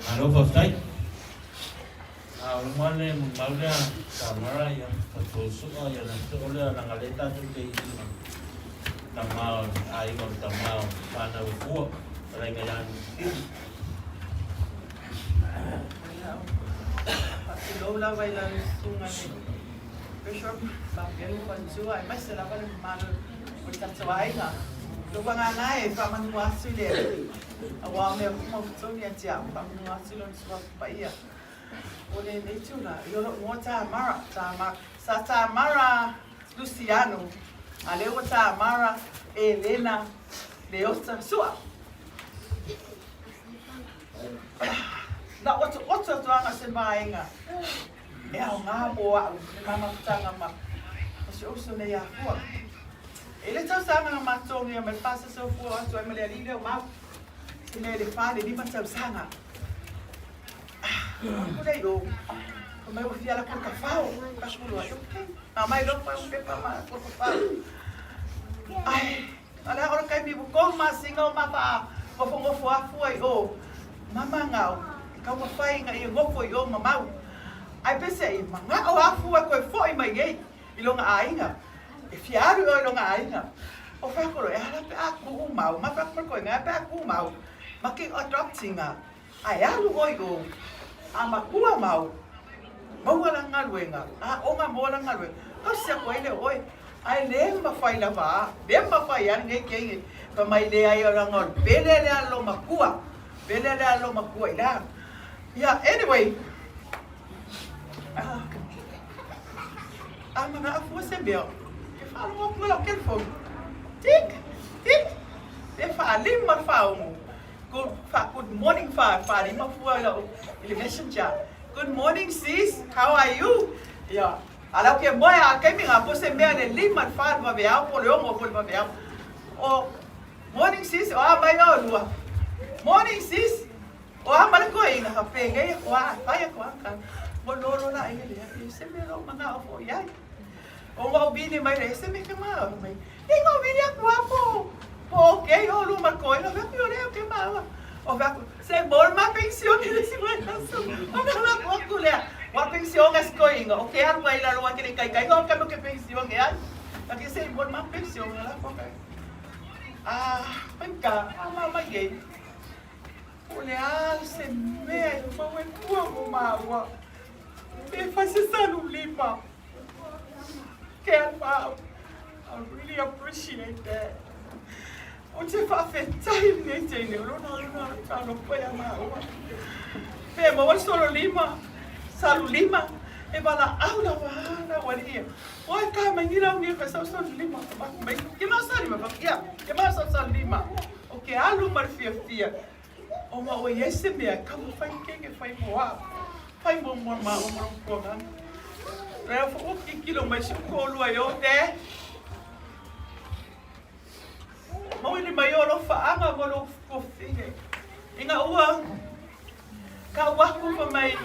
Malo faafetai. A o le moa le molimau lea Tamara ia fatuosoa ia na soo lea leaga lea tatou te ii ma tama o le aiga o le tama o fanau e fua fetalaiga ia Nuusili. Faatulou lava i lau susuga i le Bishop Mapelu Faletua aemaise lava le mamalu o le tatou aiga. Lou agaga e faamanua atu i le Alii, aua o mea uma ua tonu ia te au, faamanua atu Lona Suafa Paia. O lenei tulaga, i o lou igoa Tamara, Tamara, sa Tamara Luciano, a lea ua Tamara Elena Leota Sua. Na otooto atu se vaega e aoga mo au le ma mafutaga ma si ou uso nei afua. E le tausaga na matogia mai le faasasofua atu ai ma le alii lea o mau. Se mea i le fa le lima tausaga. Ah, o lei o. O mai ua fia ala ko kafao. Ka ai, okay. Na mai lo pa pepa ma ko kafao. Ai, ala ora kai mi ko ma singa o ma pa ngofo afua i o. Mama ngau, kau ma whai nga i ngofo i o mamau. Ai pese i manga o afua koe foi mai nei i longa ainga. E fiaru o i longa ainga. O whakoro e ala pe a ku mau, ma whakoro koe ngai pe a ku mau. Ma ke adoptinga. Ai alu oi o. A makua mau. Maua la ngaluenga. A onga mo la ngaluenga. Kau sia koe le oi. Ai le ma whai la wā. Le ma whai an ngai kenge. Pa mai le ai o ranga o pele le alo makua. Pele le alo makua i la. Yeah, anyway. A mana afua se mea. Ke whaalogo atu lau telefoni. Tik, tik. Le whaalima le whaongo. Good, fa, good morning fa, whaalima fua lau i le messenger. Good morning sis, how are you? Yeah. Ala ke moe a kai mi ngā po se mea le lima le wha le waweau, po le ongo po le waweau. O, morning sis, o a mai o lua. Morning sis, o a male koe inga ka pēngei ko a, whai ko a ka. Mo lolo la e le, e se mea lo manga o fo iai. O ngā ubini mai le, se me ke maa mai. E ngā ubini aku a po, po okay, o lu mar koe, o vea o le o ke maa. O vea, se mol ma pensione le si mai asu. O na la ko aku lea. Wa pensione pension a sikoiga o ke alu ai lalo a ke le ikaikaiga o le taimi o ke pension e ai. A ke se i mo le ma pension la fo kai. Ah, mai ka, ah ma mai e. O le a se mea e mau e pua mo maua. E fai se salu lima. Ke alu au. I really appreciate that. O te faafetai lenei teine o lona lona talofa ia maua. Pe maua le solo lima, salu lima, e valaau lava la ua alii e. Oi ka mai ni lau ni fa sau solo lima. Mai ke ma sa lima fa ia, ke ma sau salu lima. O ke alu ma le fiafia. O ma ua iai se mea ka mo fai ke ke fai mo a. Fai mo mo ma o mo ko ga. Lea fo o kikilo mai si ko lua yo te. Mauili mai o lo faaga mo lo kofine. Inga ua ka ua ku fa mai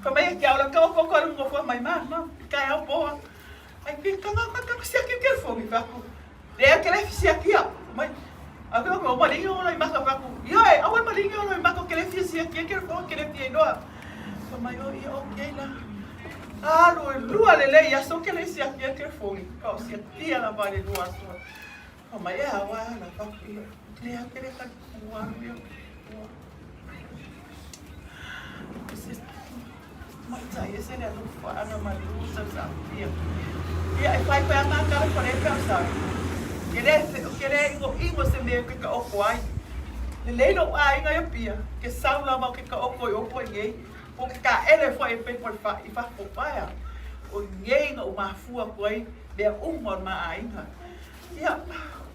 fa mai ke aula ka ko ko ngo fa mai ma ma ka au po. Ai ke ka ka ka sia ke ke fo mi fa ku. Le ke le sia kia mai. A ke ko ma lingi o lo ma ka fa ku. Ia e awe ma lingi o lo ma ko ke le sia kia ke fo ke le fia noa. Fa mai o ia okay la. Alu e lua le lei aso ke le sia kia ke fo ka o sia kia la va le lua aso. Fa mai e awa la fa ku ia. Le a ke le ka ua ia. Mai tai e se le alu fa ana ma lu sa sa ia. Ia e fai fai ana kala fare pe sa. Ke le ke le ingo ingo se me ke ka oko ai. Le le lo ai nga ia pia. Ke sau la ma ke ka oko i oko i ngei. Po ke ka ele fo e pe po fa i fa po paia. O ngei nga o mafua ko ai mea uma o ma ainga. Ia,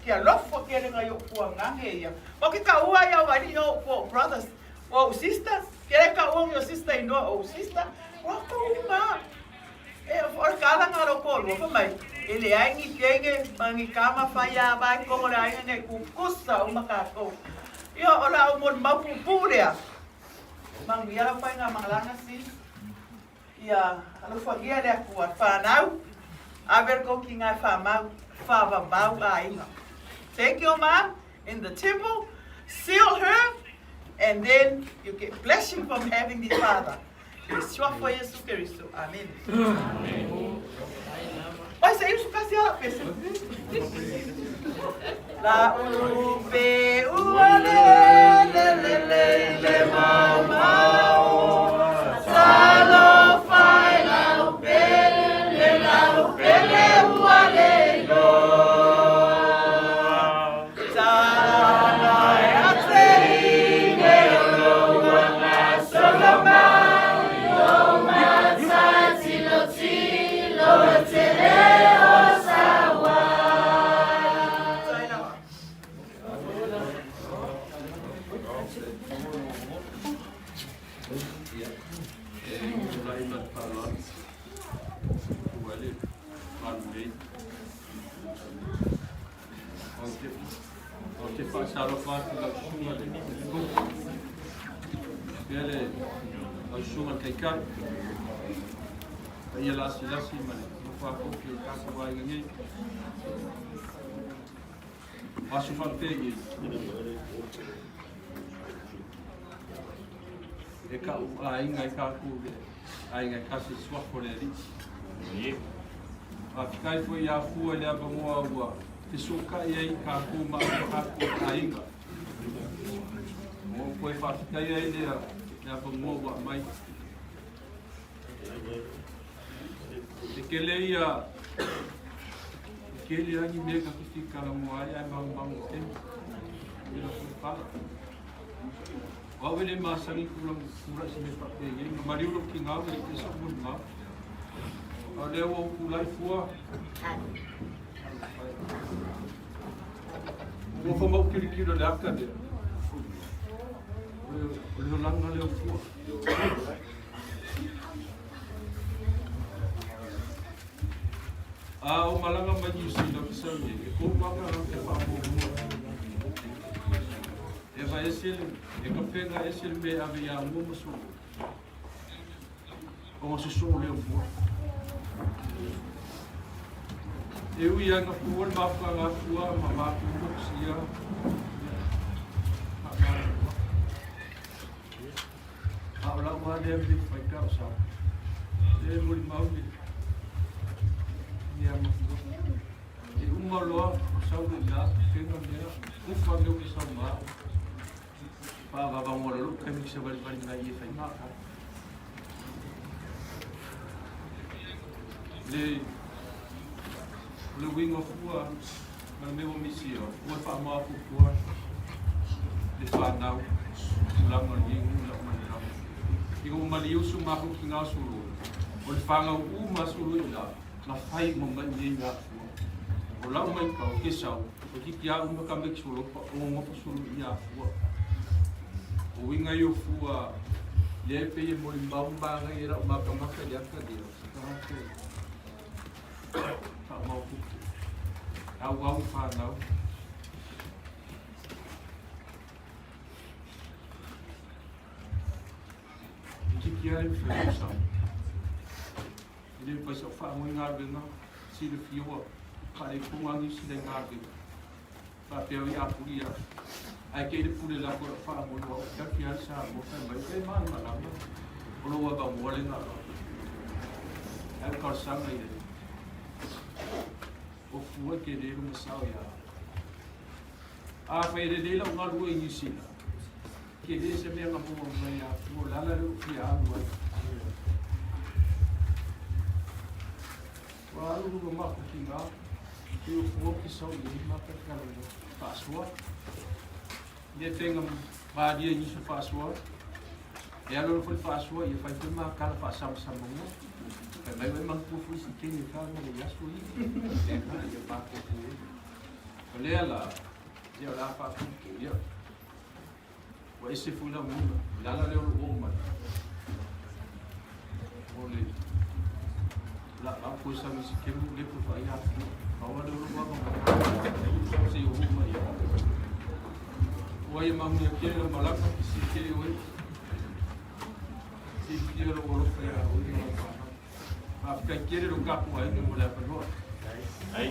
ke alofa ke le nga i o pua ngange ia. Ma ke ka ua ia wari o po brothers, o sister, ke le ka ua o sister inoa o sister, wa ko uma. E o le kala nga ro ko lua mai. E le ai ni kenge ma ni kama fa ia vai ko le ai ne ku kusa o maka ko. Ia o la o mo mau pu pu lea. Mang ia la fai nga mangalanga si. Ia alofagia le Atua whanau, ave ko ki ngai whamau, whawamau aiga. Take your mom in the temple, seal her, and then you get blessing from having the Father. Le suafo Yesu Kristo. Amen. Oi, se isu kasi ala pese. La ulupe ua le le le le le mau mau. Salo fai la upele la upele ua le lo. Tana e ate ine o lo ua solo mai. O mata tilo tilo e te leo sawa. Ia, e tulai ma le faaaloalo ua le malu nei. Ou te, ou te faasalofa atu lau susuga le Koko. Pea le lau susuga le Taitai. Paia lasilasi ma le nofo a koki o le tatou aiga nei. O aso faapei e ka'u aiga e tatou le aiga e tasi suafa o le Alii. Faafetai foi ia Fua i le avanoa ua fesootai ai tatou ma o tatou aiga. O ou toe faafetai ai lea le avanoa ua aumai. E tele ia e tele lava ni mea tatou te talanoa ai ae maumau i taimi. Ia foi pala. O au e le masani tulaga tulai se mea faapea i ai. Na maliu lou tina e le i sau molimau. A o lea ua ou tulai fua. Ua nofo ma ou tilotilo i le ata lea. O le olaga lea o fua. A o malaga mai Niu Sila ou te sau nei, e kou aga lau te faamuamua. E va ese le, e kapega ese le mea e ave ia mua ma soo. Ona sosoo lea o fua. E ui lava ina fua le mafuaaga a fua ma matou mokusia, ia, E molimau le mea mafua. E uma loa o sau le ina, fega mea, ufa mea o ke sau ma. Pa vavagoa loa lou taimi ki savalivali mai e fai maka. Le o le uiga o fua ma le mea ua misia, o fua e faamaopoopoa le fanau tulaga o lenei nuu lau mai lava. Ina ua maliu so matou tina o Sulu, o le fanau uma a Sulu i ina, na fai uma mai i inei i Afua. O lau maitau, ke sau, o titi a uma tamaiti Solopa o nonofo Sulu i Afua. O uiga ia o fua, lea e pei e molimau ma manaia e lau matamata i le ata lea, o se tagata e faamaopoopo. Auau fanau. E tiki ai le whai o sau. E le pai sau whaangoi galuega, silafia ua faaleponga nisi lai galuega. Faapea oi apuli ia. Ae ke le pule lako lau whaangoi ua o kia kia sa mo whai mai e malamalama. O lo ua vamoa le ngā. Ai o kalsanga i le. O fua ke le lunga sao ia. A whai re le lau ngalua i New Zealand. Ke le se mea nga mua mai a fua lala le ufia alu ai. Ua alu lua maku ki ngā, ki o fua ki sau i ma ka kala le whaasua. Le tenga malia i su whaasua. E alo le fue whaasua i whai fue ma kala whaasamasama mua. Kai mai wai mang fu si keni ka ma le yasu i. E ka ia pa ko fu. O lea la, ia o la whaapupu ia. Ua ese foi la muna, lala lea o lo o mai. O le la la ko sa mi ke mu le ko fa ia fu. Pa wa le o lo wa ma. Se o ma ia. Ua ia mamu ia ke la malaka ki si ke oe. Si ke lo o lo fa ia o ia ma. Pa ka kere lo ka ku ai mo le pa no. Ai,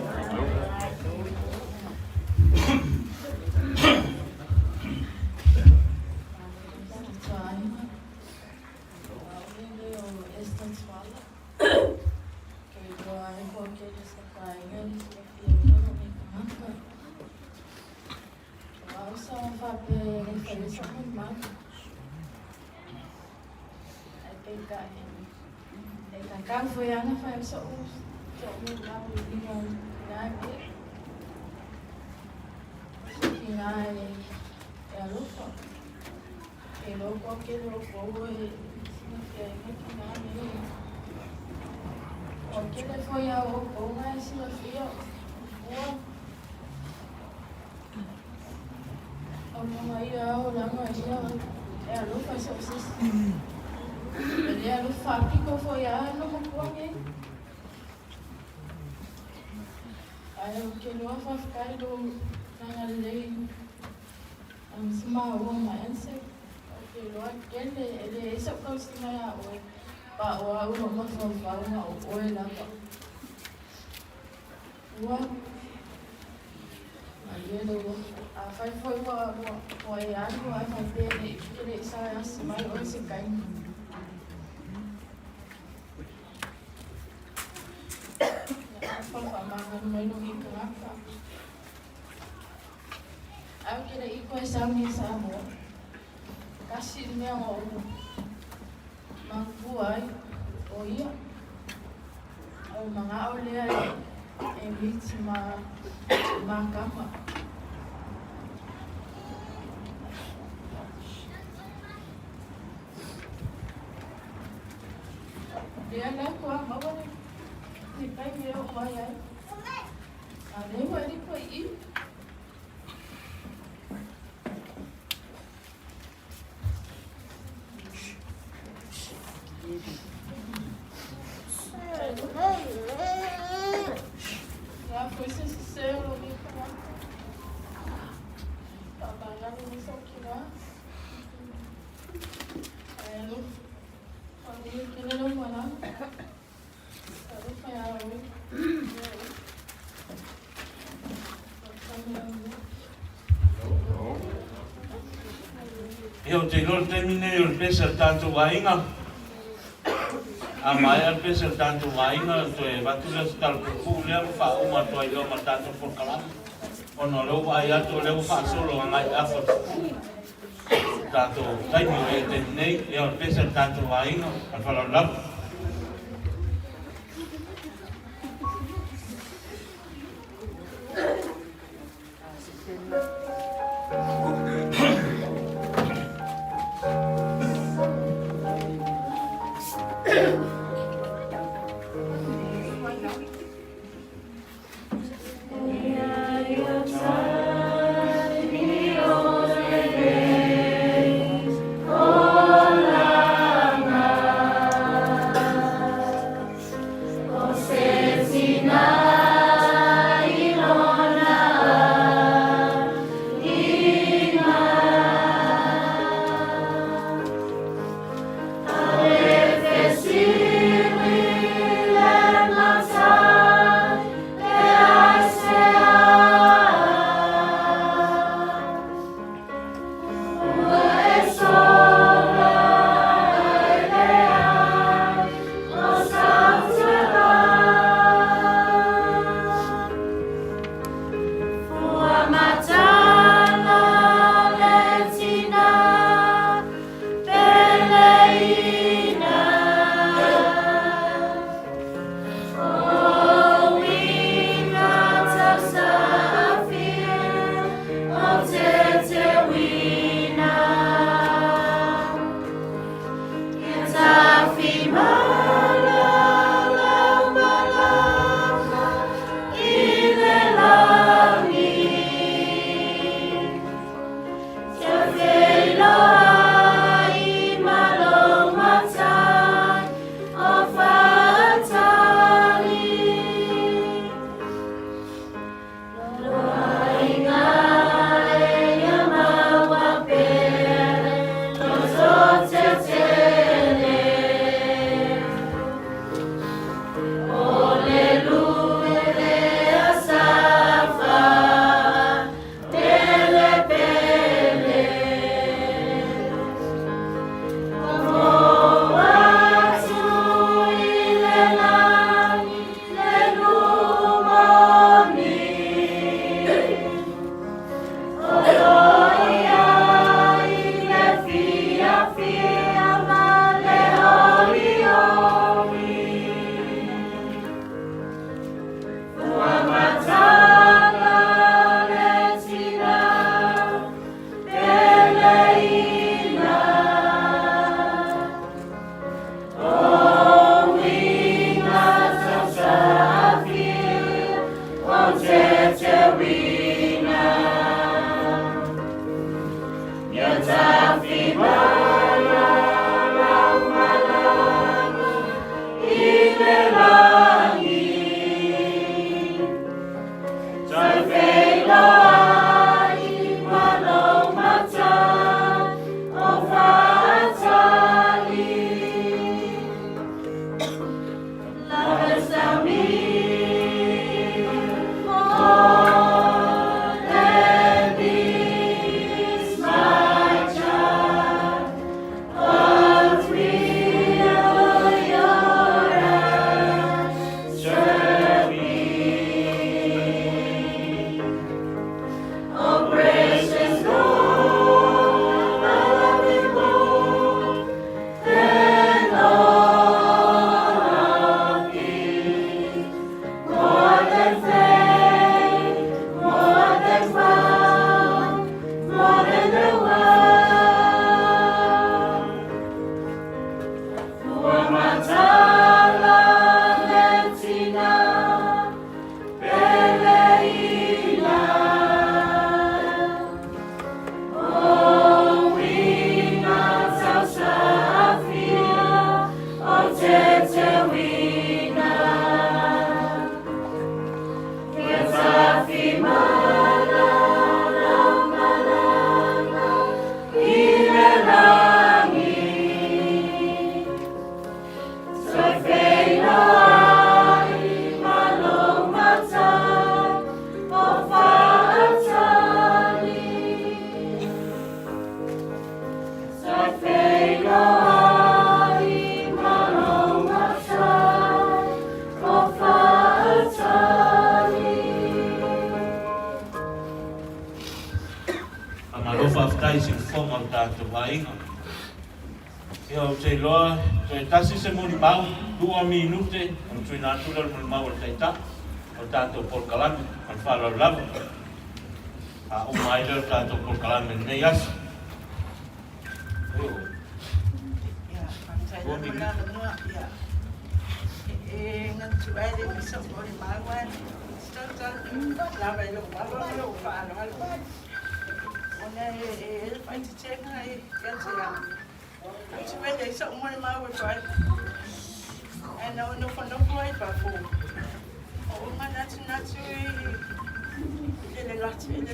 Ia, ou te iloa le taimi lenei o le pese a le tatou aiga. A maea le pese a le tatou aiga, ona toe avatu lea o se tala puupuu lea ma faauma atu ai loa ma le tatou polokalame, ona o lea ua vaai atu o lea ua faasolo agai i afa le tatou taimi o i ai i le taimi nei. Ia, o le pese a le tatou aiga, ma le faaaloalo lava. Ia, ou te iloa, toe tasi se molimau, 2 minute, ona tuuina atu lea o le molimau a le Taitai o le tatou polokalame. Ma le faaaloalo lava. Faauma ai lea o le tatou polokalame i lenei aso. Ia, faafetai lava mo le avanoa. Ia, e manatu ai le misa o le mau ai. Lava i lou ava ma lou faaaloalo. Ona e fai tetega e ia te au. O te mea lea sa uma le mau e fai. Ae na ou nofonofo ai fafo. O ou manatunatu i le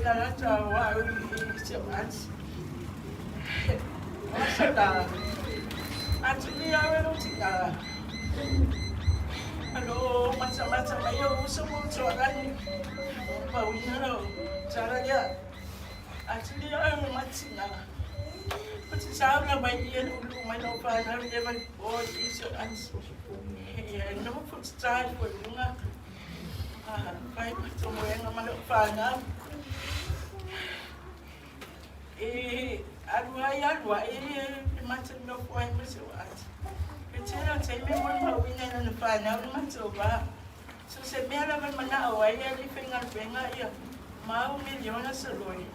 lalata o au i si ou ati. O aso la, atuli au e lou tina. O lo o matamata mai ou uso ma ou tualani. Pauina lou tala lea. Atuli au e matina. O te sau lava i ia lulu mai lau whanau le mai o i si ou ati. Ia noho putitai fo i luga. Fai matomoenga ma lou whanau. E alu ai alu ai e mata nofo ai ma si ou ati. E tele o taimi mo le mauina i lana whanau le matou va. So se mea lava e manao ai e le faigaluega ia mau miliona soloi.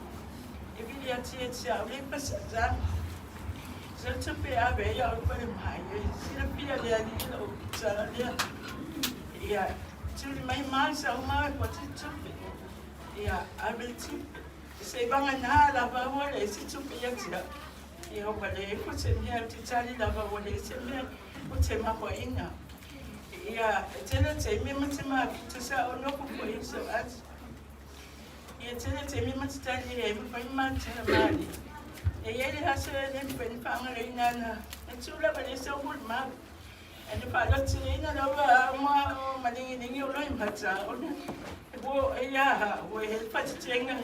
E vili atu ia te au le pasata. Se tupe ave ia au pale mai. E silafia le alii lou tala lea. Ia, tuli mai mai sa uma e po te tupe. Ia, ave le tupe. Se vagana lava ua leai se tupe ia te au. Ia ua leai foi se mea ou te tali lava ua leai se mea ou te mafuaina. Ia, e tele taimi ma te mafuta sa ou nofo foi i sau ati. Ia, tele taimi ma te tali ai ma fai ma tala mali. E iai le aso e le mafai ona faagaloina na na tu lava le sau molimau. E na faalotoina lava ma o maligilingi o loimata ona e ua e ia ha ua he fatetenga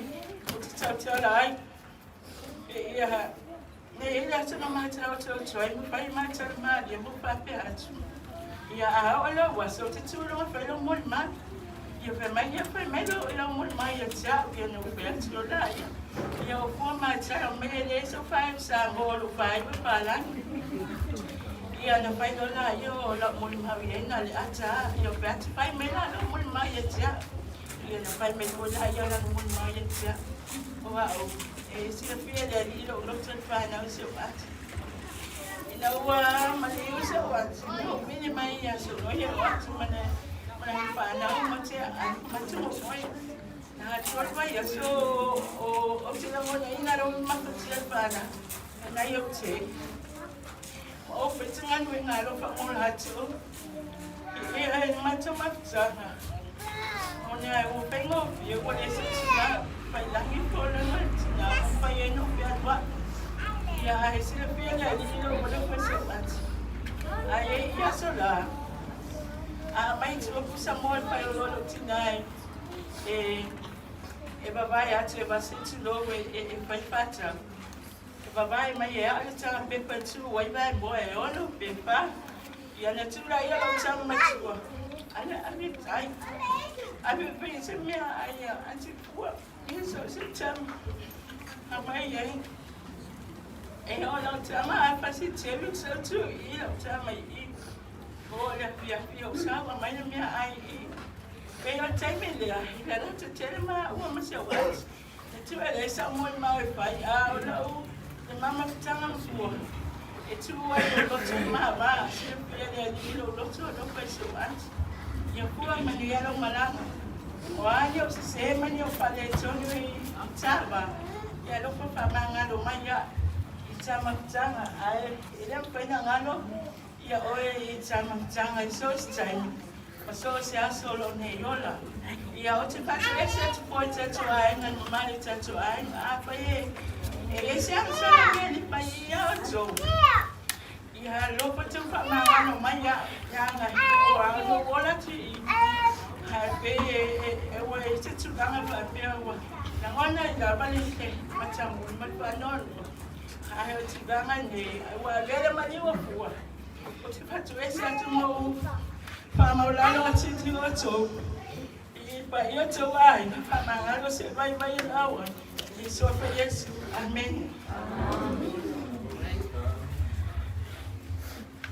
o te tautala ai. E ia ne i le aso na matau atu atu ai ma fai ma tala malie mo faapea atu. Ia a oo lou aso o te tū loa fai lou molimau. Ia fai mai ia fai mai lou lau molimau ia te au ia na ou fai atu loa la ia. Ia o fua matau mai e leai sou faaiu Samoa o lou faaiu e palagi. Ia na fai loa la ia o lau molimau i ai na le ata a. Ia fai atu fai mai la lou molimau ia te au. Ia na fai mai foi la ia lana molimau ia te au. O au e silafia e le alii lou loto i le fanau i si ou ata. Ina ua maliu si ou ata, na ou vili mai ia soloi e ou ata ma na fanau ma te ma tumu foi. Na atoa le vaiaso o ou te lagonaina lou mafatia le fanau, na i ou te. Ma ou fai te galuega alofa mo latou. Ia e matou mafutaga. Ona ua faigofie ua le se tina failangi po o lana tina ua fai ai no fealuai. Ia ae silafia le alii lou alofa i si ou ati. Ae e i aso la, a aumai tua pusa moa le faioloa lou tina e e e vavae atu e vase tulou e e e fai faatau. E vavae mai e a'o le taga pepa e tu ai vae moa e 6 pe 4. Ia na tulai ia lau tama matua. Ana ave tai. Ave pe se mea ai a te pua. Ia so se tama. A mai ai. E o lau tama a fasi telu sa tu i lau tama i. O le fia fia o sa wa mai le mea ai i. Pe o taimi lea, i la la te tele ma ua ma se wati. E tu e le sa moi mau e fai a o lau le mamafutaga ma fua e tu ai lou loto mama silafia le alii lou loto alofa i sou ati ia fua manuia lau malaga o a ni ou sesē ma ni ou faaletonu i tava ia alofa faamagalo mai ia i tamafutaga ae e le mafai ona galo ia oe i tamafutaga i so o se taimi ma so o se aso o lou nei ola. Ia, ou te faatuese atu foi i tatou aiga, le mamalu i tatou aiga, afai e e i ai se agasala mea e fai ia outou. Ia alofa tou faamagalo mai ia leaga o a lou ola atu i i. Ae pei e e e ua i ai se tulaga faapea ua lagona ai lava le matamuli ma le faanoanoa. Ae o tulaga nei, ua avea le maliu o fua. Ou te fatuese atu ma ou faamaulalo atu i outou i paia o tou aiga, faamagalo se vaivai e lau ai i le suafa Iesu. Amene.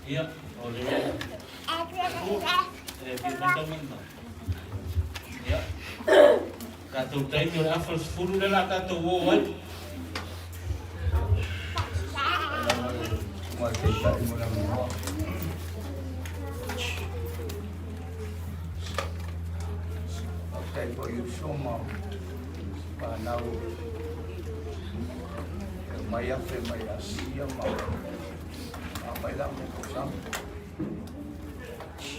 Ia, o le e fia mai tau mai. Ia. Tatou taimi o le afa 10 le la tatou o ai. Faafetai foi i uso ma fanau e mai afe mai Asia ma mai la mo tausaga.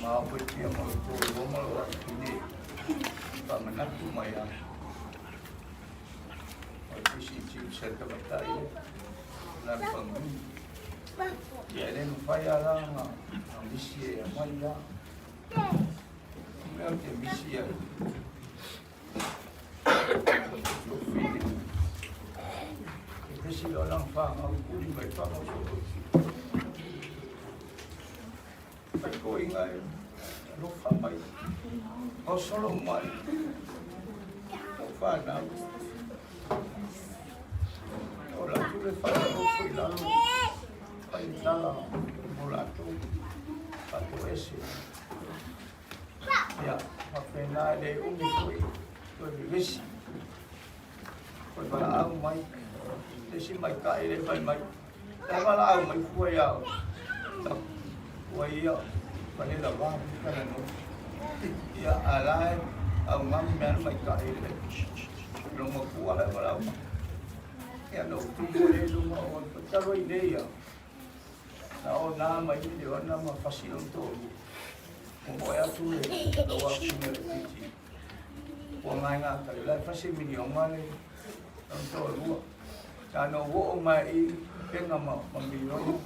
Ma au tia ma le tolu ma le afine faamanatu mai a o tisi ti se tamatai la pangu. Ia e le mafai a la na misi e mai ia. Mea o te misi ai. Sofine. E pesi lo lang wha ngau kuri mai wha ngau so. Fai ko inga e alofa mai. O solo mai. O whanau. O la tu le wha o fui lalo. Fai tala mo latou. Fato ese. Ia, whawhena e le umi foi. Toe vevesi. Koe wala au mai. Te si mai ka e le whai mai. Te wala au mai fua ia. Fua ia. Wale la wā kana no. Ia alae au ngami mea mai ka e le. Longa kua le wala au. Ia no tupu le lunga o patalo i le ia. Na o nā mai le ona ma fasilon tōru. O moe atu le lau atu me le titi. Ua ngai ngā tari lai fasi miliona le on tōrua. Tā no wo o mai i penga ma miliona.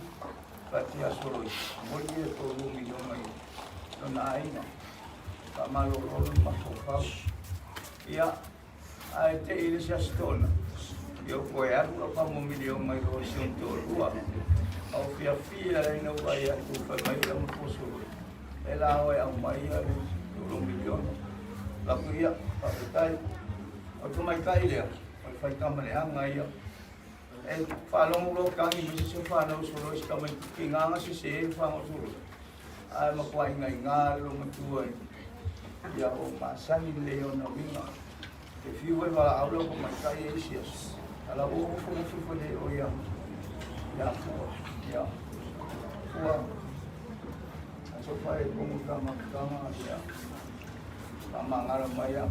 Fatia solo i. Moli e tōru miliona i. Lona aina. Ka malo lolo ma fau. Ia, ai te i le siastona. Ia koe aru la pa mo miliona i ro si on tōrua. Au fia fia le ina ua ia tu whai mai la mo posolo. E la oe au mai ia le tōru miliona. La ku ia, whakatai. O tu mai kai lea, o le whai kama le hanga ia. E whalongo lo kangi misi se whanau solo isi kama ki nganga se se e whanau solo. Ai ma kua inga inga lo matua ia o masani le o na winga. Te whiu e wala au lo ko mai kai e isi as. Ala o o fo fi fo le o ia. Ia fua. Ia. Fua. Aso whai kongu kama kama ia. Kama ngara mai ia.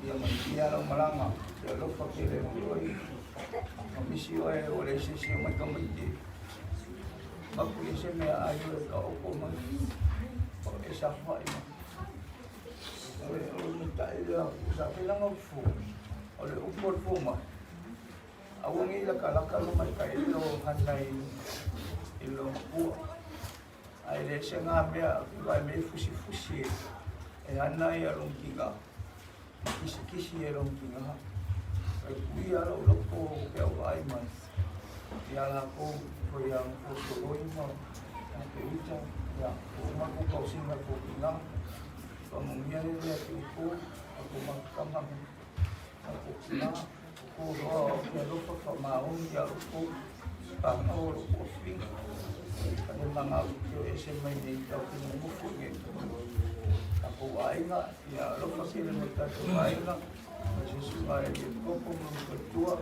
Ia mai ia lo malanga. Ia lo whakere o oi. Ka misi oe o le sisi o mai ka mai te. Maku i se mea ai o ka oko mai. O e sa whai mai. O le o le tai lea, sa whilanga fu. O le upo le fu mai. Awangi la ka laka lo mai ka i lo hanai i lo pua. Ai le se ngā mea, vai me fusi fusi e. E hanai a long ki ngā. Kisi kisi e long ki ngā. Ai kui ala o loko o ke au ai mai. Ia la ko, ko ia ko soloi ma, a te uta, ia ko mako kau singa ko ki ngā. Ka mungia le lea te upo, a ko makama, a ko ki ngā. Ko roa o ke alofa ka maoni ia upo, ka ngau o loko o whinga. Ka le manga au te o ese mai nei tau ki ngā mufu nge. Ka ko ainga, ia alofa ke le mai tātou ainga. Jesu ai le koko mo tua.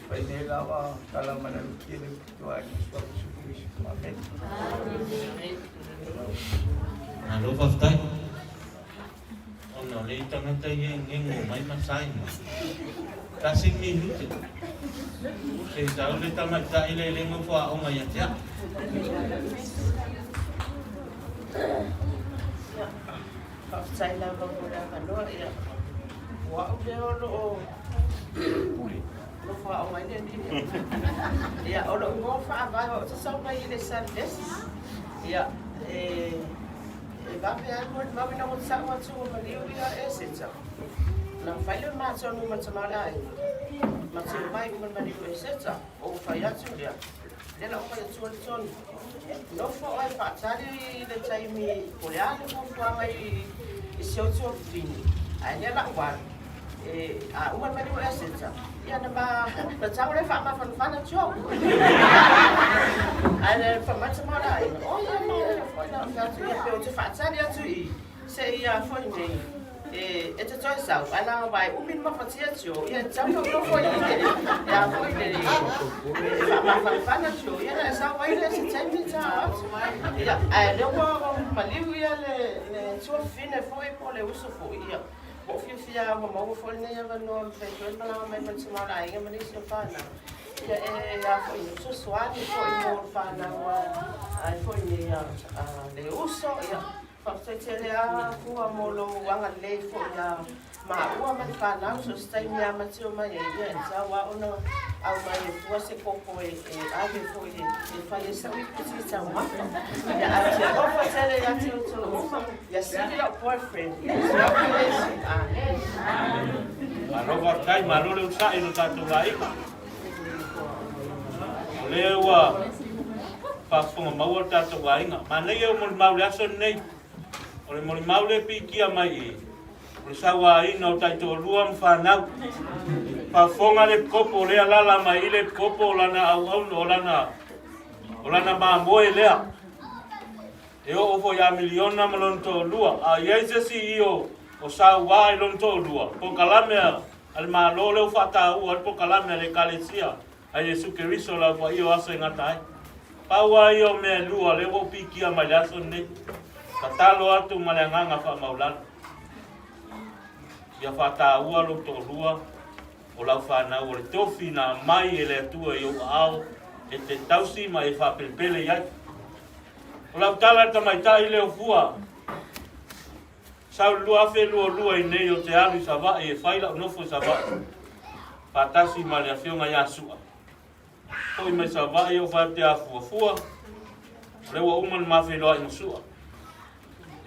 Pai nei lava kala mana luki le tua ai sua Jesu Kristo. Amen. Alo whaftai. Ona le tangata i e ngengo mai masai ma. Tasi minute. Se tau le tamatai le lengo fua o mai atia. Faafetai lava mo le avanoa ia. Ua au lea o lo o nofo aoga ai le alii lea. Ia, o lou igoa faavae o au te sau mai i le Sundes. Ia, e e vave ai molimau ina ua tau atu ua maliu ia eseta. Na fai le matonu ma tama o le aiga. Ma te mai uma le maliu eseta, o ua fai atu lea. Lea la uma le tua le tonu. Nofo oe faatali i le taimi po le a le fuafuaga i si ou tuafafine, ae lea la ou alu. E a uma le maliu e Seta, ia na ma na tau le faamafanafana tio. Ae le faamata ma la aiga, o ia ma le foi na o atu ia pe o te faatali atu i se ia foi nei e e te toe sau ai langa vai umi ma fatia tio ia tau no no foi le ia foi le faamafanafana tio ia na sau ai le se taimi ta atu ia ae le ua maliu ia le le tuafine foi po le uso foi ia. Ua ou fiafia lava ua maua foi lenei avanoa e mafai atu ai le malaga mai ma le tamaoaiga ma nisi o fanau. Ia e a foi nei, fesoasoani foi mo le fanau ai foi nei a le uso. Ia, faafetai tele lava Fua mo lou agalelei foi ia maua ma le fanau, so o se taimi lava ma te omai ai, ia e tatau lava ona aumai e Fua se koko e ave foi e fai ai sau iputi taumafa. Ia, ae ou te alofa tele ia te outou uma. Ia sili lou boyfriend. Amen. Malo faafetai, malo le usa'i i lo tatou aiga. O lea ua faafofoga maua le tatou aiga. Manaia o molimau le aso lenei. O le molimau le pikia mai i o le sauaina o taitoalua ma fanau. Faafofoga le kopo lea lala mai i le kopo o lana auauna o lana mamoe lea. E oo foi ia miliona ma lona toalua. A i ai se isi i o o sauā i lona toalua, polokalame a le Malo lea ua faataua ai le polokalame a le Ekalesia a Iesu Keriso o le Au Paia o Aso e Gata Ai. Pau lava ia o mea e lua lea ua ou pikia mai le aso lenei. Tatalo atu ma le agaga faamaulalo. Ia faataua lou toalua o lau fanau o le tofi na aumai e le Atua i ou aao e te tausi ma e faapelepele i ai. O lau tala le tamaitai lea o Fua, sau i le 2022 i nei ou te alu i Savaii e fai lau nofo i Savaii faatasi ma le afioga ia Sua. Foi mai Savaii ou fai atu ia Fua, Fua, o lea ua uma ona ma feiloai ma Sua.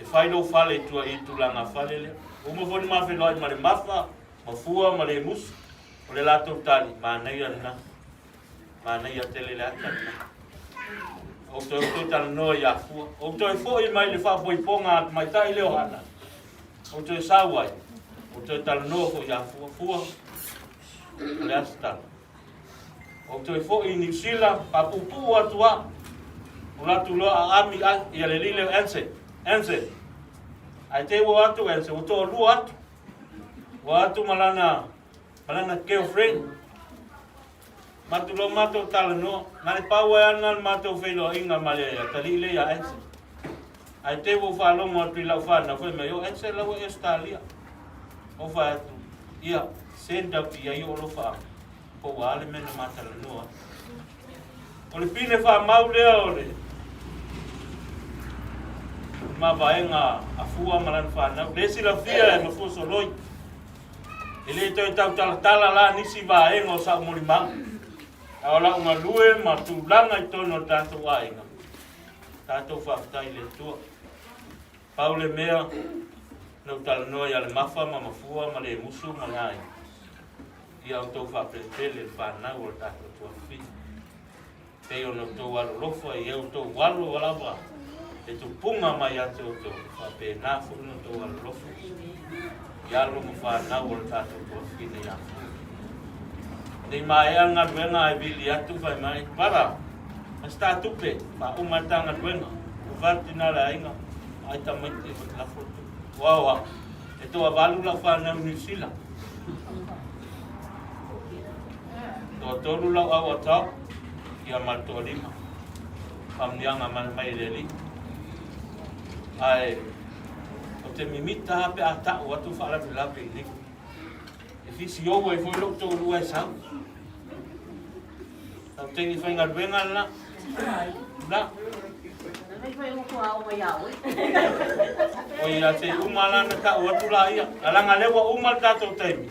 E fai lou fale i tua i tulaga fale lea. Ua uma foi ona ma feiloai ma le Mafa, ma Fua ma Lemusu. O le latou tali, manaia lena. Manaia tele le ata lena. Ou toe ou toe talanoa ia Fua. Ou toe foi mai le faapoipoga a tamaitai lea o Hana. Ou toe sau ai. Ou toe talanoa foi ia Fua. Fua, o le a se tala? Ou toe foi i Niu Sila, faapuupuu atu a. O latu loa a ami ai, ia le lile o Anse. Anse. Ai te ua atu Anse, ua toalua atu. Ua atu ma lana ma lana girlfriend. Matou loa matou talanoa, na le pau ai lava lena o le matou feiloaiga ma le atalii lea ia Anse. Ae te i ua ou faalogo atu i lau fanau fai mai, o Anse la ua i Ausetalia. Ou fai atu, ia, send atu i ai ou alofaaga, po ua a le mea na ma talanoa ai. O le pine faamau lea o le mavaega a Fua ma lana fanau. Le silafia e mafua soloi. E le toe tautalatala la nisi vaega o sau molimau. A o lau galue ma tulaga i totonu o le tatou aiga, tatou faafetai i le Atua. Pau le mea, na ou talanoa ia Lemafa ma Mafua ma Lemusu ma le aiga, ia outou faapelepele le fanau o le tatou tuafafine. Pei ona outou alolofa i outou alo lava e tupuga mai ia te outou, e faapena foi ona outou alolofa i alo ma fanau o le tatou tuafafine ia Fua. Nei maea le galuega ae vili atu fai mai, Para, ma se ta tupe, faauma ai le ta galuega. Ua fai atu tina le aiga, ai tamaiti e lafo le tupe. Ua oa, e toavalu lau fanau i Niu Sila. Toatolu lau au atao, ia ma le toalima. Faamanuiaga mai le Alii. Ae, o te mimita lava pe a tau atu faalavelave i nei. E fisiou ai foi lou toalua e sau. Tau teini faigaluega lena. La. Oi a te uma la na tau atu la ia. Alanga le ua uma le tatou taimi.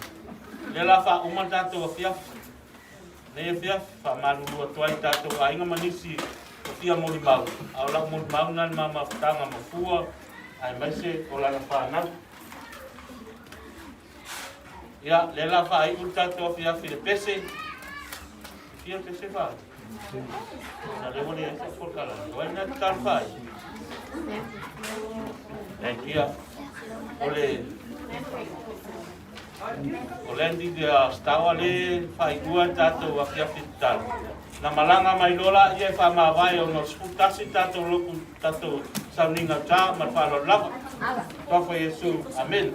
Le la fa uma le tatou afiafi. Nei afiafi faamalulu atu ai tatou aiga ma nisi o fia molimau. A o lau molimau na le mamafutaga mafua aemaise o lana fanau. Ia, lea la faaiu le tatou afiafi i le pese. Fia pese fa? Na le wale ai sa kala. Wai na tal fa. Ia, o le. O Landy Stawa le faaigoa le tatou afiafi tatalo. Na malaga mai loa laia e faamavae ona o le 11 tatou lotu tatou sauniga uta ma le faaaloalo lava. Tofa Iesu. Amene.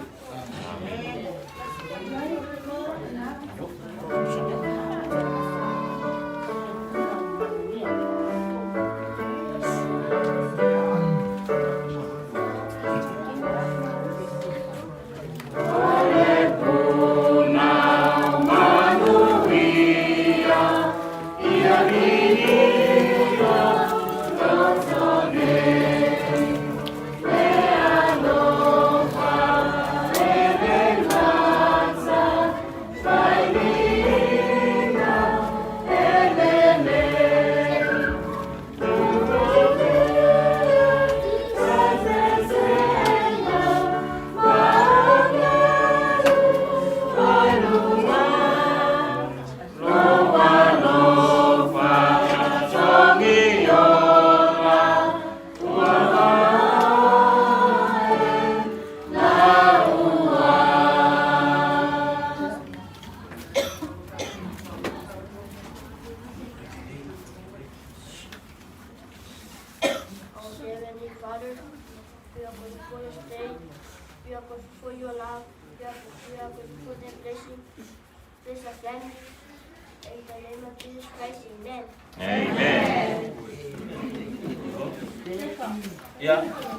Our Heavenly Father, we are grateful for this day. We are grateful for your love. We are, we are grateful for the blessing. Bless our family. In the name of Jesus Christ, amen. Amen. Ia,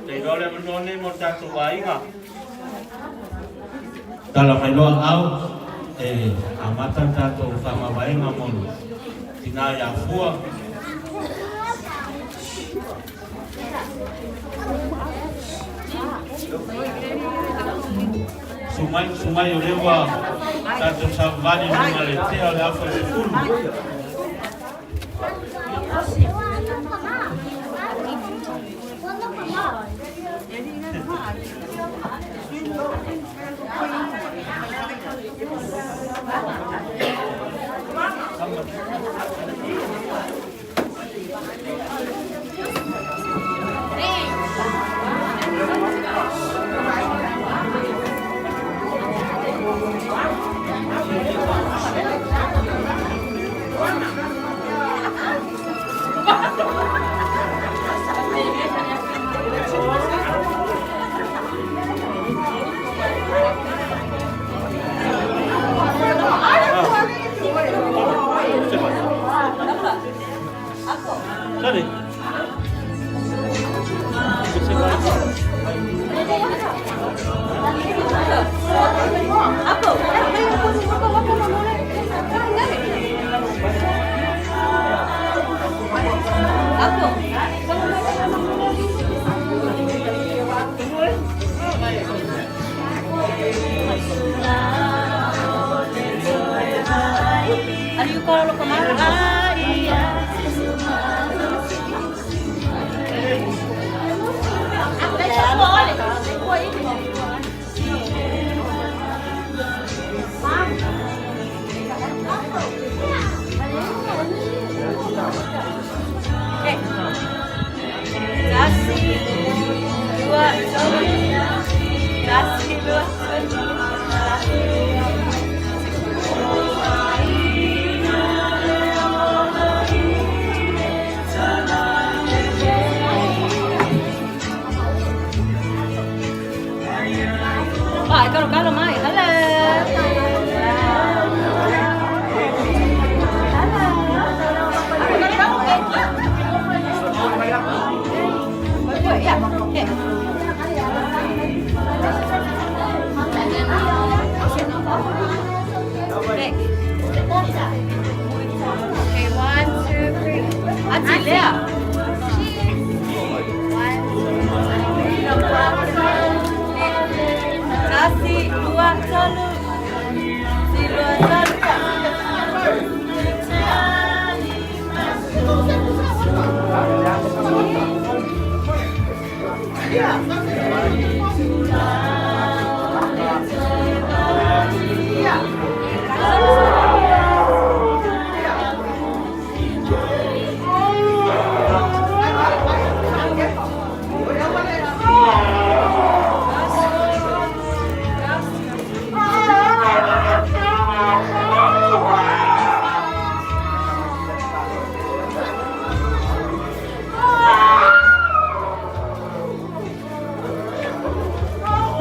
te iloa le avanoa lenei mo le tatou aiga. Tala mai loa au e amata le tatou faamavaega mo le tina ia Fua. Susu mai, susu mai o lea ua tatou savavali i luga o le tea o le afa i le 10. Sorry.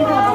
Thank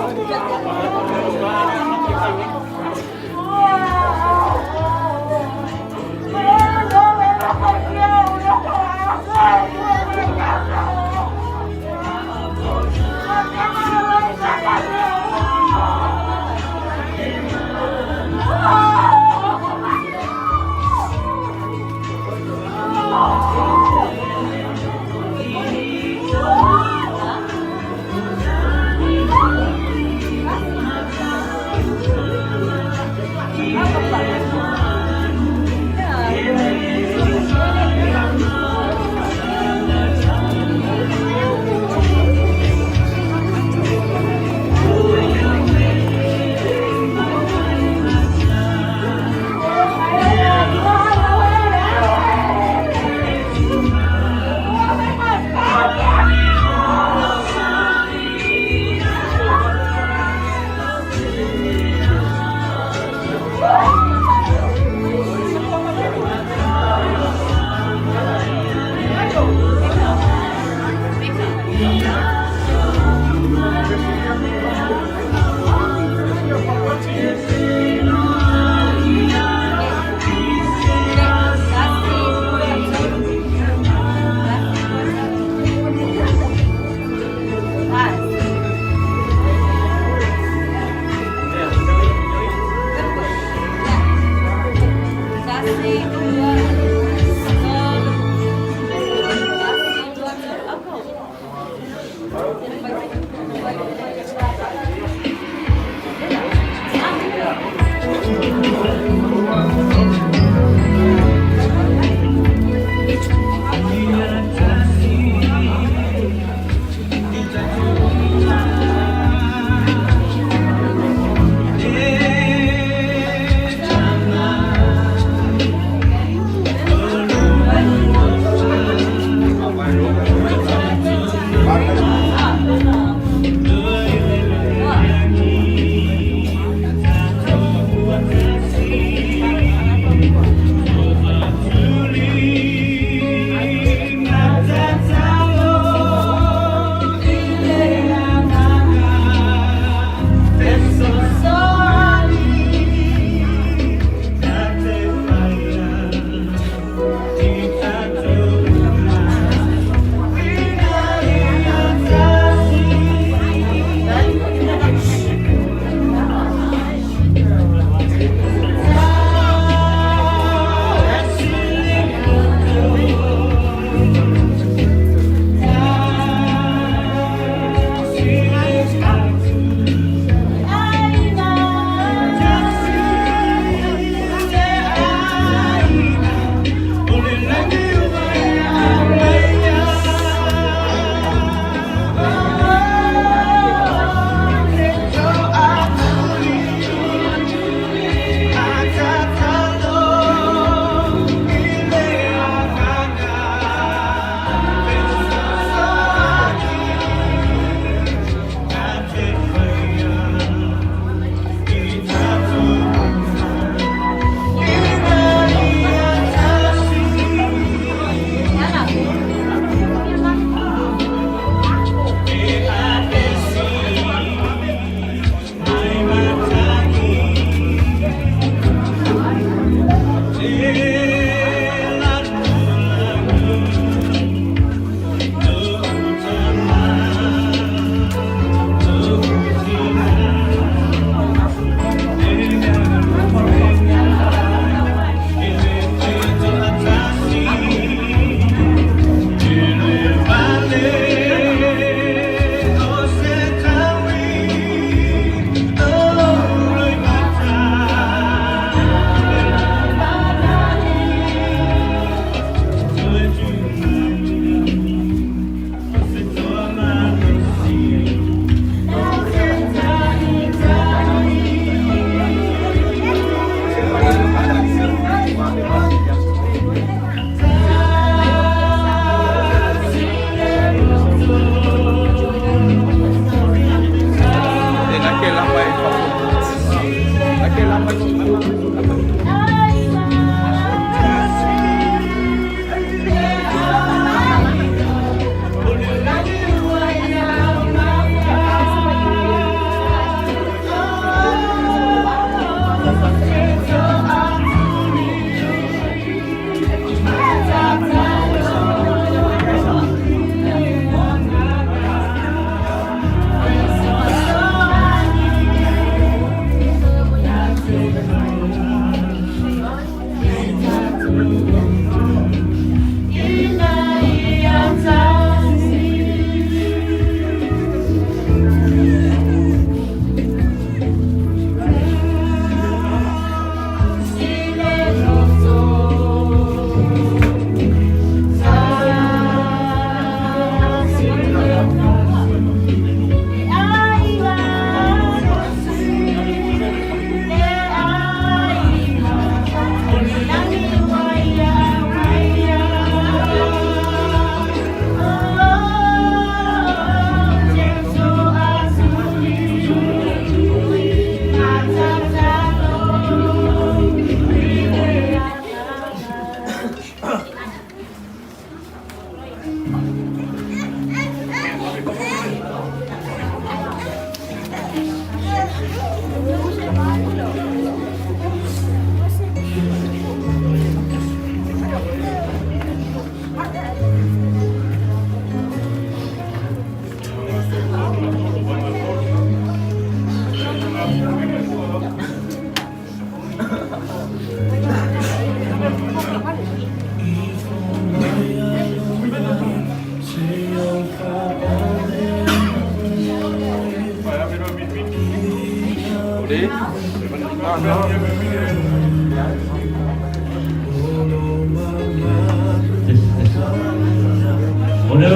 O lea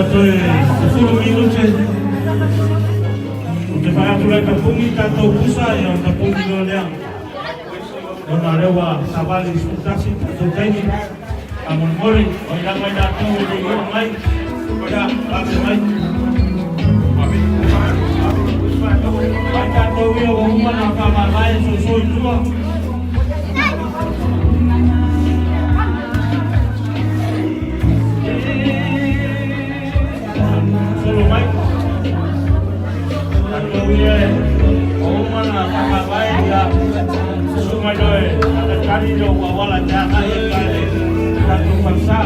toe 10 minute o te whaatu lai tapungi tātou pusa i o tapungi no lea. Ona lea ua savali 11 tātou taimi. A molimoli, o i lava i latou e le i oo mai. Ia, ave mai. Mai tātou ia ua uma na whamalae soso i tua. Solo mai. Tātou ia e o uma na whamalae ia. Susu mai loe. Atatari lo wawala te aka e ka le tātou whamsa.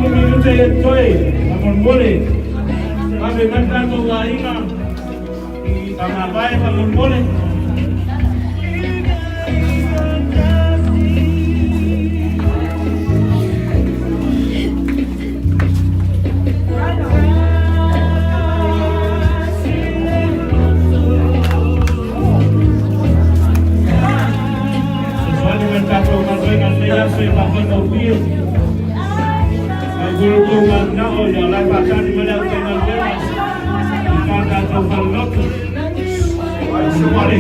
10 minute e toe, a molimoli. Ave mai tātou aiga, whamalae wha molimoli. Sesuai dengan tātou galuega lenei aso e faafaigofie. Ai kulutou manao ia lai faatali ma le aufaigaluega i tā tātou falelotu. Molimoli.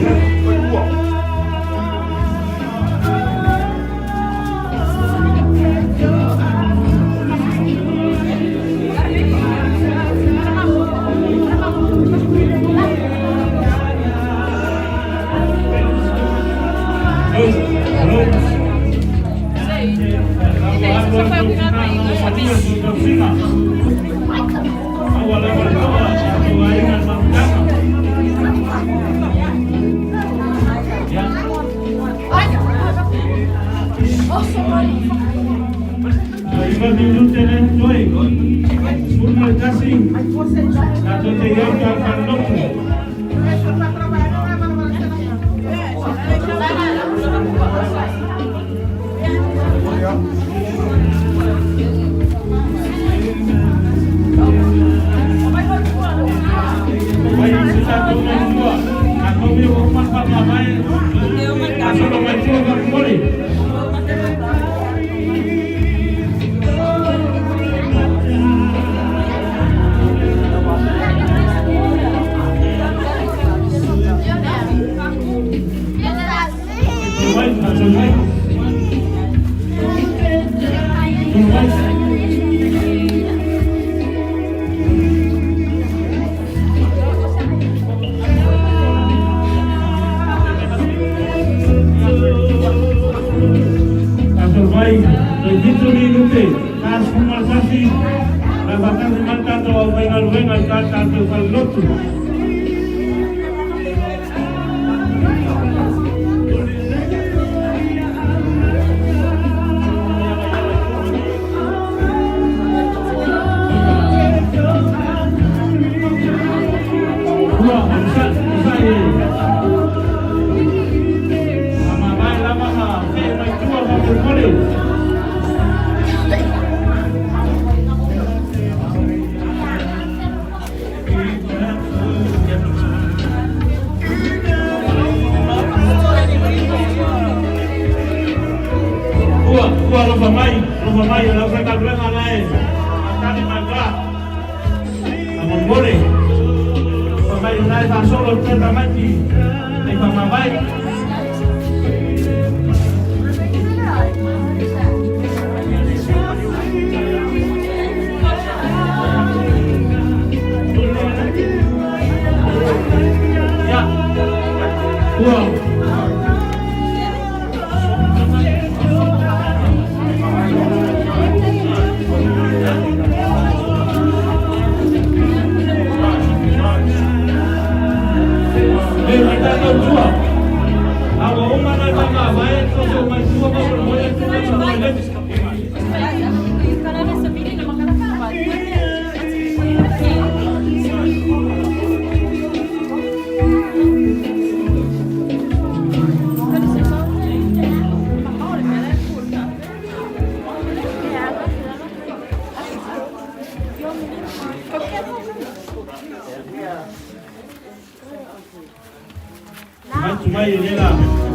Atu mai e lela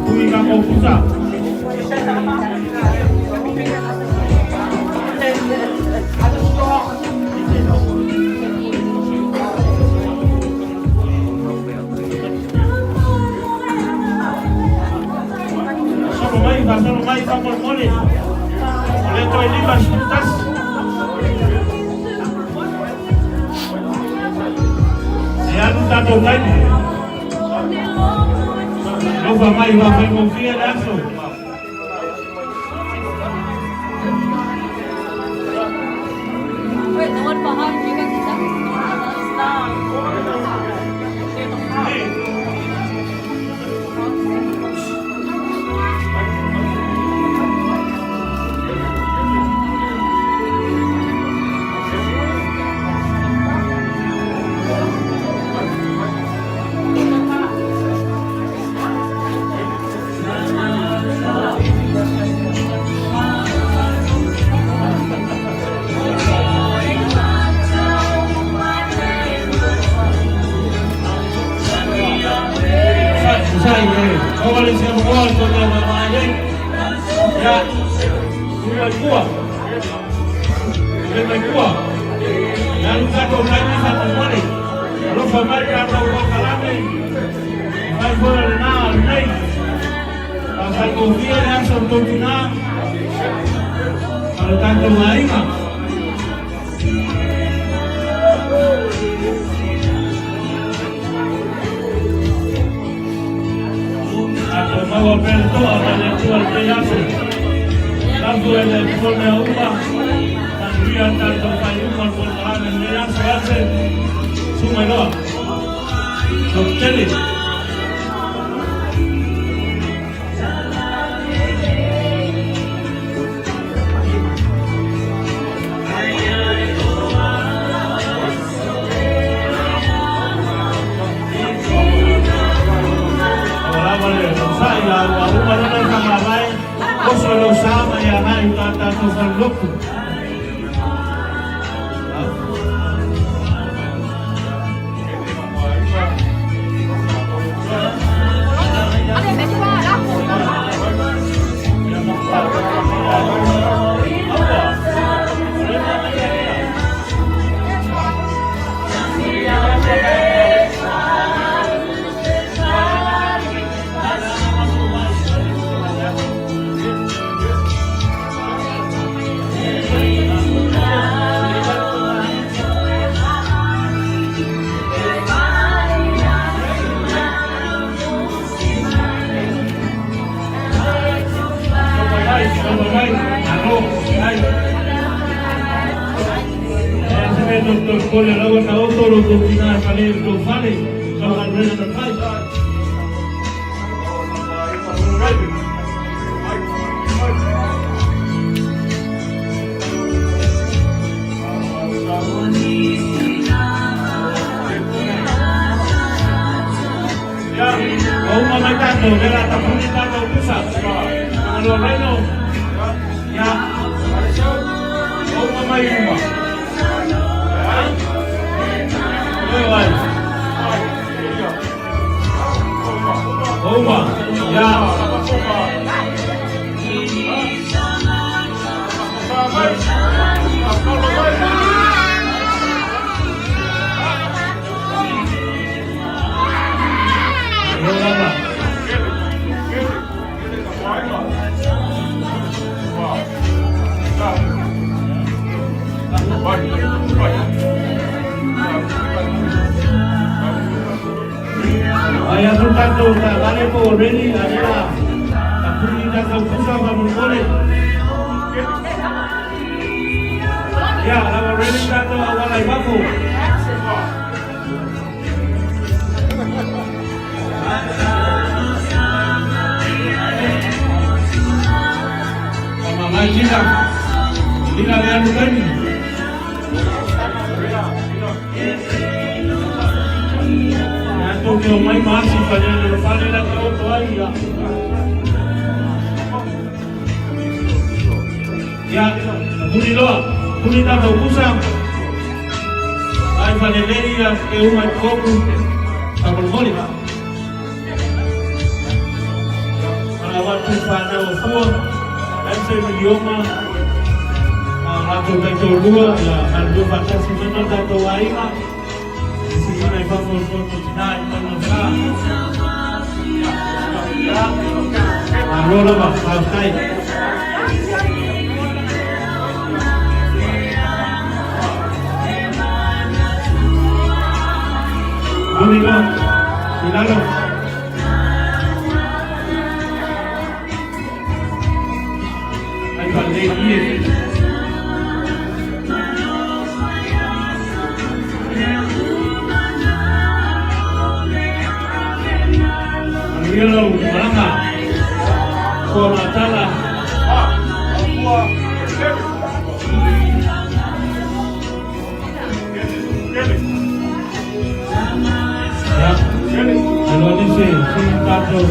Pui ka koupusa. Solo mai, solo mai, faamolemole. O le toe 51. E alu tatou taimi. Lofa mai ua faigofie le aso. Wait, the one behind you guys is that stop. Usai e, o le se mo ko te ma mai nei. Ya. Ui mai kua. Ui mai kua. Ya lu ka to mai ni sa mo. Alofa mai ka to ko kalame. Mai ko le na nei. Pa sai ko fia le aso to tina. Pa le tanto mainga. A tomado aperto a le tu al pedazo. Tanto el pone a uva, también tanto cayuma al portal en el se hace suma y. Doctores. Tata avatu i fanau a Fua, aemaise i Milioma ma latou taitoalua, ia galulue faatasi mai ma le tatou aiga, i le sigiina i fafo o le Fono a Tinā i Maugafa. Malo lava, faafetai. Muli loa, i lalo. Ai faalelei i e. Manuia lau malaga. Fua Matala. Ia, aloa nisi sui tatou.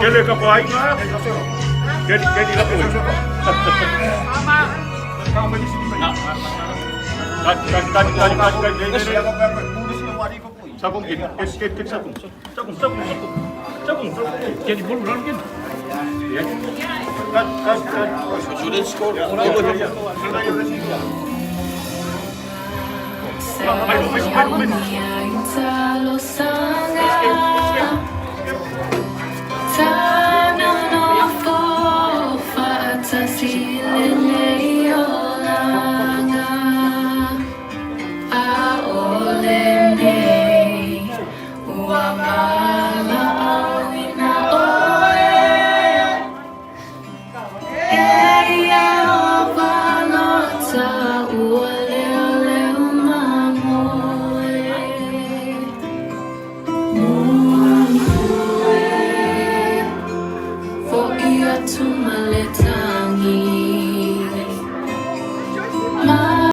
Kele ka painga. Kele kele la pui. Kan kan kan kan kan. Sabung kin. Ken ken sabung. Sabung sabung sabung. Sabung. Ken bulu lan kin. Kan kan kan.